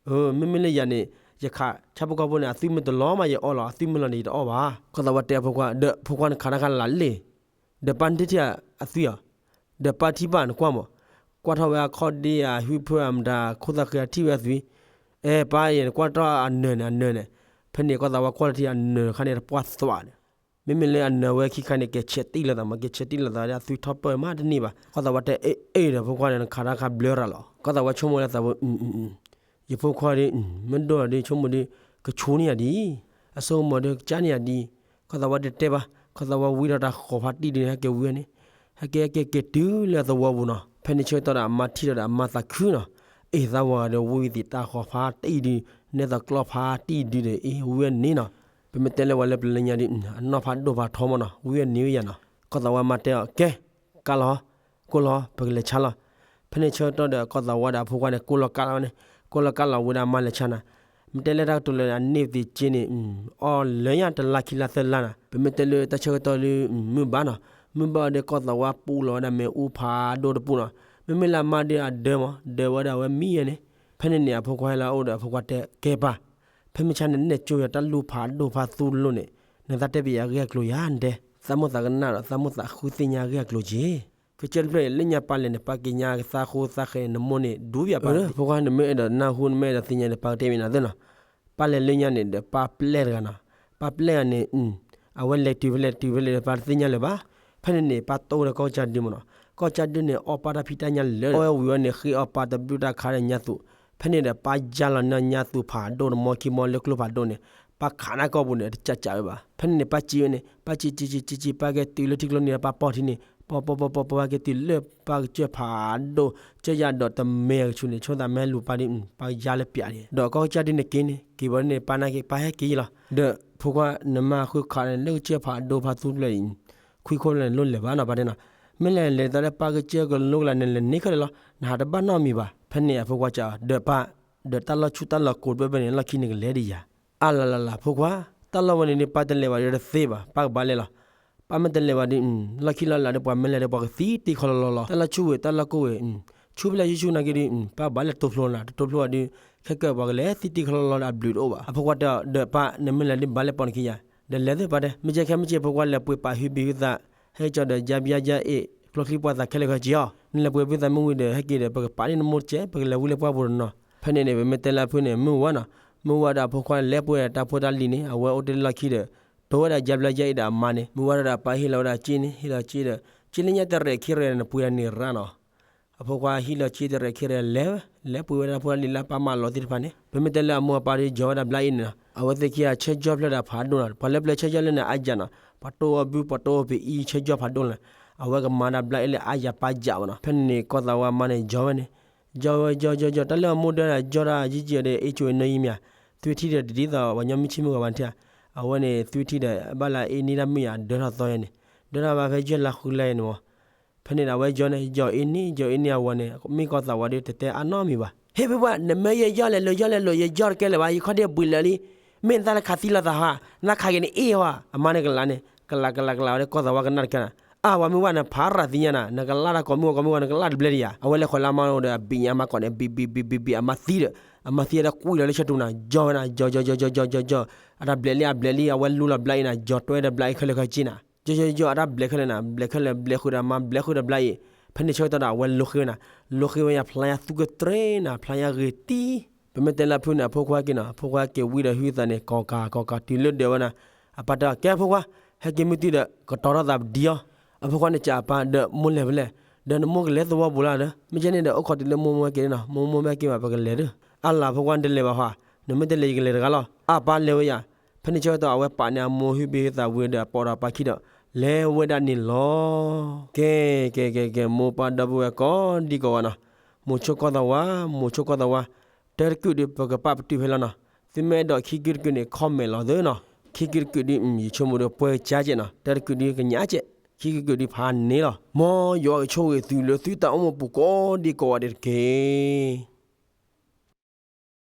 အၢ မ့မ့ၢ်လၢယၤန့ၣ် ယခးဆၣ်ဖိကီၢ်ဖိန့ၣ် အသွံၣ်မ့ၢ်တလီၤမးယအီၣ်လီၤ, အသွံၣ်မ့ၢ်လီၤန့ၣ် ယတအီၣ်ဘၣ်. ကီၢ်သးဝါတဲအဖိခွါ, ဒီးဖိခွါနခးတၢ်ခါလၢ်လ့ၣ်, ဒီးပၢ်နထံၣ်ထံၣ်အသွံၣ်ဧါ, ဒီးပၢ်ထံၣ်ဘၣ်နကွၢ်မး, ကွၢ်ထီၣ်ဝဲအခီၣ်ဒ့အဟံၣ်ဖၢၣ်အမတၤ ခိၣ်သၣ်ဃံအထံၣ်ဝဲအသွံၣ်, အဲ ပၢ်အံၤနကွၢ်ထီၣ်အနၢၤန့ၣ် အနၢၤန့ၣ်, ဖဲန့ၣ်ကီၢ်သးဝါကွၢ်လၢထံၣ်အနၢၤတခါန့ၣ် တပှၢ်သွးဒီး မ့မ့ၢ်လၢအနၢၤဝဲခံခါန့ၣ် ကဲဆဲးတံၢ်လိာ်သးမး, ကဲဆဲးတံၢ်လိာ်သးဒီးအသွံၣ်ထီၣ်ပၢၢ်မးတန့ၢ်ဘၣ်. ကီၢ်သးဝါတဲအ့ၣ်အ့ၣ်ဒီးဖိခွါန့ၣ် နခးတၢ်ခါဘျၢရၤလီၤ. ကီၢ်သးဝါဆိကမိၣ်လၢသးဝဲ, ယဖိခွါဒီး မ့ၢ်ဒိၣ်ဒီးဆိကမိၣ်ဒီး ကဆိန့ၢ်ယၤဒ်, အစိကမီၤဒီးကစၢ်န့ၢ်ယၤဒ်, ကီၢ်သးဝါတတဲဘၣ်. ကီၢ်သးဝါဝံထီၣ်တၢ်ဃီၤဖးတံၢ်ဒုးန့ၣ် ဟဲက့ၤဝံန့ၣ်, ဟဲက့ၤဟဲက့ၤက့ၤတုၤလၢအသဝီပူၤနီၤ. ဖဲန့ၣ်ဆၢကတီၢ်ဒီးအမါထံၣ်ဒီးအမါသးခုနီၤ, အ့ၣ်သးဝၤဒီးဝံသ့ၣ်တၢ်ဃီၤဖးတံၢ်ဒုး, နဲသိးကျီၢ်ဖးတံၢ်ဒုးဒီး အ့ၣ်ဝံန့ၣ်နီၤ. ပမ့ၢ်တဲလၢဝဲလၢပလၢညါဒုး အနီၢ်ဖးဒိၣ်ဖးထီမးနီၤ, ဝံန့ၣ်ဝဲယၤနီၤ. ကီၢ်သးဝါမါတဲအီၤ ကဲ, ကးလီၤ, ကိးလီၤ ပကလဲၤဆါလီၤ. ဖဲန့ၣ်ဆၢကတီၢ်ဒီးကီၢ်သးဝါဒီးအဖိခွါန့ၣ် ကိးလီၤကးလီၤဝဲန့ၣ်, ကိးလီၤကးလီၤဝံဒီးအမါလဲၤဆါနၤ. မ့ၢ်တဲလၢတၢ်ကတိၤလၢအန့ၢ်သ့ၣ်က့န့ၣ်, အီၣ်လၢညါတလါခံလါသၢလါနၤ. ပမ့ၢ်တဲလၢတၢ်ဆၢကတီၢ်လၢ မုၢ်ဘၣ်နီၤ, မုၢ်ဘၣ်ဒီးကီၢ်သးဝါပူလီၤဝဲဒၣ်မ့ၣ်အူဖးဒိၣ်တပူၤနီၤ. မ့မ့ၢ်လၢအမါဒီးအဒၢမး, ဒၢဝဲဒၣ်ဝဲမံယဲန့ၣ်. ဖဲန့ၣ်န့ၣ် အဖိခွါဟဲလီၤအိၣ်ဒီးအဖိခွါတဲ ကဲပၢ်, ဖဲမုၢ်ဆါန့ၣ် နဲၣ်ကၠိယၤတၢ်လူၢ်ဖးဒိၣ်ဖးသူလိၤန့ၣ်, နသးတဲပယၤအဂ့ၢ်အကျိၤယၤနတဲ, သးမိၣ်သးကနၣ်ဒီး သးမိၣ်သးဃုသ့ၣ်ညါအဂ့ၢ်အကျိၤက့ၤ. ကစၢၢ်တဖျၢၣ်အံၤ လၢညါပၢ်လဲၤန့ၣ် ပၢ်က့ၤညါကသါဃိသးဃဲန့ၣ် နမိၢ်န့ၣ် ဒူဘၣ်ပၢ်. ဖိခွါ နမ့ၢ်အဲၣ်ဒိးနၢ်ဟူ နမ့ၢ်အဲၣ်ဒိးသ့ၣ်ညါန့ၣ် ပၢ်ကတဲမ့ၢ်နၤသ့နီၤ. ပၢ်လဲၤလၢညါန့ၣ်ဒီး ပၢ်ပျဲၢ်တဂၤနီၤ. ပၢ်ပျဲၢ်ဂၤန့ၣ် အဝဲလဲၤတုၤဖဲလဲၣ်တုၤဖဲလဲၣ်ဒီး ပၢ်တသ့ၣ်ညါလၢၤဘၣ်. ဖဲန့ၣ်န့ၣ် ပၢ်တိၢ်ဝဲဒီးကီၢ်ကၠၢ်ဒုမ့ၢ်နီၤ, ကီၢ်ကၠၢ်ဒုန့ၣ် အီၣ်ပၢ်တၢ်ဖံးတၢ်ညၣ်လၢာ် အီၣ်ဝဲဝံၤဝဲန့ၣ် ဃ့အီၣ်ပၢ်တဘျုးတၢ်ခါဒီးညါသူး, ဖဲန့ၣ်ဒီး ပၢ်ယါလီၤန့ၢ်ညါသူးဖးဒိၣ် တမီခံမီလၢကျိဖးဒိၣ်န့ၣ်, ပၢ်ခးနၢ်ကီၢ်ပူၤန့ၣ် တကးကးဝဲဘၣ်. ဖဲန့ၣ်န့ၣ် ပၢ်စံးဝဲန့ၣ် ပၢ်စံးစံးစံးစံးစံး ပၢ်က့ၤတုၤလၢထံကျိန့ၣ် ပၢ်ပိာ်ထံန့ၣ် ပိာ်ပိာ်ပိာ်ပိာ်ပိာ် ပၢ်က့ၤတုၤလၢပၢ်ကစၢၢ်ဖးဒိၣ် ကစၢၢ်ယၤဒီးတမဲာ်ကဆူးန့ၣ် ဆိသးမ့ၢ်လူၤပၢ်ဒီး ပၢ်ယါလၢပျးဒံး, ဒီးကီၢ်ကၠၢ်ဒုန့ၣ်က့ၤန့ၣ် က့ၤဝဲန့ၣ် ပၢ်နာ်က့ၤ ပၢ်ဟဲက့ၤယလီၤ. ဒီးဖိခွါ နမါဃုခးန့ၣ် လၢကစၢၢ်ဖးဒိၣ်ဖးသူဖျၢၣ်အံၤ ခွံခိၣ်လၢနလိၣ်လဲၤဘၣ်နီၤ ပၢ်တဲနီၤ, မ့ၢ်လဲၤလဲၤဒ်သိးလၢပၢ်ကစၢၢ်ကလိကလးန့ၣ် လဲၤန့ၢ်ခဲလၢာ်လီၤ, နဟးတဘၣ်နီတမံၤဘၣ်. ဖဲန့ၣ်အဖိခွါစံး ဒီးပၢ် ဒီးတၢ်လီၢ်ဆူၣ်တၢ်လီၢ်ကိးတဘ့ၣ်ဘ့ၣ်န့ၣ် လီၢ်ခံန့ၣ်ကလဲၤဒံးယၤ အါလလလ ဖိခွါ, တၢ်လီၢ်ဝဲန့ၣ်ဒုး ပၢ်တလဲၤဘၣ်ဒီးတသ့ဘၣ်, ပၢ်ကဘၣ်လဲၤလီၤ. ပၢ်မ့ၢ်တလဲၤဘၣ်ဒီး လီၢ်ခံလီၢ်လးဒီး ပှၤမ့ၢ်လဲၤဒီး ပှၤကသံတ့ၢ်ခီလီလီလီၤ. တၢ်လီၢ်ဆူၣ်ဝဲ တၢ်လီၢ်ကိၢ်ဝဲ, ဆူၣ်ဖဲလဲၣ်ဆူၣ်ဆူၣ်နာ်က့ဒီး ပၢ်ဘၣ်လဲၤတိဖျိနၤ, တတိဖျိဘၣ်ဒီး ခဲကၢၢ်ပှၤကလဲၤသံတ့ၢ်ခီလီလီဒီး အဘျုးတအိၣ်ဘၣ်. အဖိခွါတဲအီၤ ဒီးပၢ် နမ့ၢ်လဲၤဒုး ဘၣ်လဲၤပိာ်နခံယၤ, ဒီးလဲၤသ့ၣ်ပၢ်တဲ, မ့ၢ်ကဲခဲမ့ၢ်ကဲ ဖိခွါ လဲၤပှ့ၤပာ်ဟုဘံဟုသး ဟဲကၠီဒီး ယါဘျါယါအ့ၣ် ကျိချံပှၤသးခဲလၢာ်ခဲဆ့အီၤ, နလဲၤပှ့ၤဘံသးမ့ၢ်ဝံၤဒီး ဟဲက့ၤဒီး ပကပာ်န့ၢ်နမိၢ်တကဲး, ပကလဲၤဝံလၢပှၢ်ပူၤတနီၤ. ဖဲန့ၣ်န့ၣ် ပမ့ၢ်တဲလၢအဖုန့ၣ် မုၢ်ဝါနီၤ, မုၢ်ဝါဒီးအဖိခွါန့ၣ် လဲၤပှ့ၤတၢ်ဖိတၢ်လံၤန့ၣ် အဝဲအိၣ်တ့ၢ်လၢလီၢ်ခံဒီး တိၤဝဲဒၣ်ယါဘျါယါအ့ၣ်ဒီးအမါန့ၣ်, မုၢ်ဝါဒီးအပၢ်ဟ့ၣ်လီၤဝဲဒၣ်စ့န့ၣ်, ဟ့ၣ်လီၤစ့ဒီး စ့လၢညါတရဲၣ်ခံရဲၣ်န့ၣ် ပှ့ၤတၢ်န့ၣ်ရၣ်နီၤ. အဖိခွါဟ့ၣ်လီၤစ့တရဲၣ်ခံရဲၣ်လဲၤဝဲ, လဲၤပှ့ၤဝဲဒၣ်ဖိတၢ်လံၤလၢပၢ်မၤလီၤသ့ၣ်တဖၣ်န့ၣ်, ပမ့ၢ်တဲလၢအမိၢ်အပၢ်ဒီး ယီၤဝဲဒၣ်ဘျါအ့ၣ်န့ၣ်နီၤ, အဝဲသ့ၣ်ခံဂၤဆၢကၠီဖျၢၣ်ဒီးဖးဒိၣ်နီၤ, ပှၤလၢပျၢၤဆၢကၠီလၢန့ၣ် အါယၤနီၤ, ပှၤတိၢ်အီၤဘု ပှၤတိၢ်အီၤပအံၤ ဆၢကၠီဖးဒိၣ်န့ၣ်, အဝဲကမၤဒၣ်ဘျါအ့ၣ်လၢအါယၤပၢ်ယၤဘၣ်နီၤ. ဖဲန့ၣ်န့ၣ် ကီၢ်သးဝါမါန့ၣ် ယီၤဝဲန့ၣ်, ယီၤဝဲယီၤယီၤယီၤ တၢ်လၢအမိၢ်ဒၢဒၣ် ယီၤတၢ်ယံကံဒီး အ့ၣ်ကၠိအနၢယံမ့ၢ်ဧါ, သွံၣ်ထံဒီးတဒ်သိးပှၤညီမုၢ်ဆ့ၣ်မုၢ်ဂီၤဘၣ်ထံဧါ, အဝဲန့ၣ် သွံၣ်ထံဒီး ဘၣ်လၢအအ့ၣ်န့ၢ်တၢ်မုာ်ယါ ဒၢထီၣ်သီယါန့ၣ်, ဒၢထီၣ်ဘၣ်ဖဲယဲၢ်လါဃုလါယါန့ၣ်မး ဖဲန့ၣ်ဒီးအဝဲယီၤန့ၣ် ယီၤအ့ၣ်န့ၢ် ယီၤအ့ၣ်န့ၢ်အဝၤန့ၣ် မ့ၢ်ကီၢ်သးဝါဒီးတတဲအါနီတမံၤဘၣ်. ဟ့ၣ်ဖုပှၢ် နမ့ၢ်ယဲယီၤလဲၤလိာ်ယီၤလဲၤလိာ် ယယီၤတကဲလၢၤဘၣ် ယခီၣ်ဒ့ၣ်ဘှံးလၢာ်လံ, မ့ၢ်နတၢ်လၢခးသံလီၤသးဟါ, နခးက့ၤန့ၣ်အ့ၣ်ဝဲ, အမါန့ၣ်ကလးန့ၣ် ကလးကလးကလးဝဲဒီး ကီၢ်သးဝါကနၣ်တကဲနၤ, အါဝဲမ့ၢ်ဝဲ နဖးရၤသံညါနၤ နကလးတၢ်ကိးမုၢ်ဂီၤကိးမုၢ်ဂီၤ နကလးတဘျဲဒံးယါ, အဝဲလဲၤဃီၤလၢအမါအိၣ်ဒီး အဘံးညါအမါကိးန့ၣ် ဘံးဘံးဘံးဘံးဘံး အမါသံဒီး အမါသံဒီးကွံာ်လီၤလၢဆၢတူၢ်နၤ ယီၤဝဲနၤယီၤယီၤယီၤယီၤယီၤ, အတၢ်ဘျဲးလံအဘျဲးလံ အဝဲလူလီၤဘျါအ့ၣ်နၤ ယီၤတွဲဒီးဘျါအ့ၣ်ခဲလၢာ်ခဲဆ့နၤ ယီၤယီၤယီၤ အတၢ်ဘျဲးခဲလၢာ်နၤ ဘျဲးခဲလၢာ် ဘျဲးဃုာ်ဒီးမါ ဘျဲးဃုာ်ဒီးဘျါအ့ၣ်, ဖဲန့ၣ်ဆၢကတီၢ်ဒီး အဝဲလိဃ့ဝဲနၤ, လိဃ့ဝဲယါဖျါယါသူကတြ့နၤ ဖျါယါဂ့ၤတံၢ်, ပမ့ၢ်တဲလၢအဖုန့ၣ် အဖိခွါက့ၤနီၤ အဖိခွါက့ၤဝံဒီးဟုသးန့ၣ် ကီၤကၤကီၤကၤတုၤလၢဒၢးဝဲနၤ, အပၢ်တဲအီၤ ကဲဖိခွါ, ဟဲက့ၤမုၢ်တံၢ်ဒီး ကတီၤထီၣ်သးပဒံအီၤ, အဖိခွါန့ၣ်စံးအပၢ် ဒီးမိၢ်လဲၤဖဲလဲၣ်, ဒီးနမိၢ်ကလဲၤသဝီပူၤလၢဒီး မ့ၢ်ကဲန့ၣ်ဒီး အိၣ်ခိးတုၤလၢမိၢ်မိၢ်ဟဲက့ၤန့ၣ်နီၤ မိၢ်မိၢ်မ့ၢ်ဟဲက့ၤဘၣ် ပကလဲၤဒီး, အါလၢဖိခွါနတလဲၤဘၣ်ဟါ, နမ့ၢ်တလဲၤယကလဲၤတဂၤလီၤ, အပၢ်လဲၤဝဲယါ, ဖဲန့ၣ်ဆၢကတီၢ် အဝဲပာ်န့ၢ်အမိၢ်ဟုဘ့ဟုသးဝံၤဒီး အပိာ်ဒီးအပၢ်ခံဒီး လဲၤဝဲဒၣ်န့ၣ်လီၤ. ကဲ ကဲ ကဲ ကဲ မိၢ်ပၢ်ဒီပုၢ်ဝဲၢ်ကိးဒံကိးဂၤနီၤ, မိၤဆိကီၢ်သးဝါ မိၤဆိကီၢ်သးဝါ, တၢ်တကုာ်ဒုး ပကပာ်ပတုာ်ဖဲလီၤနီၤ, သုမ့ၢ်အဲၣ်ဒိးခံကုာ်တကုာ်န့ၣ် comment လီၤသ့နီၤ, ခံကုာ်တကုာ်ဒုး ယဆိကမိၣ်ဒီးပှဲၤကၠါကဲးနီၤ, တၢ်တကုာ်ဒုးကညးကဲး, ခံကုာ်တကုာ်ဒုးဖးန့ၣ်လီၤ, မ်ယွၤကဆိၣ်ဂ့ၤသုလၢသုတၢ်အိၣ်မူပူၤကိးဒံကိးဂၤဒဲးတက့ၢ်.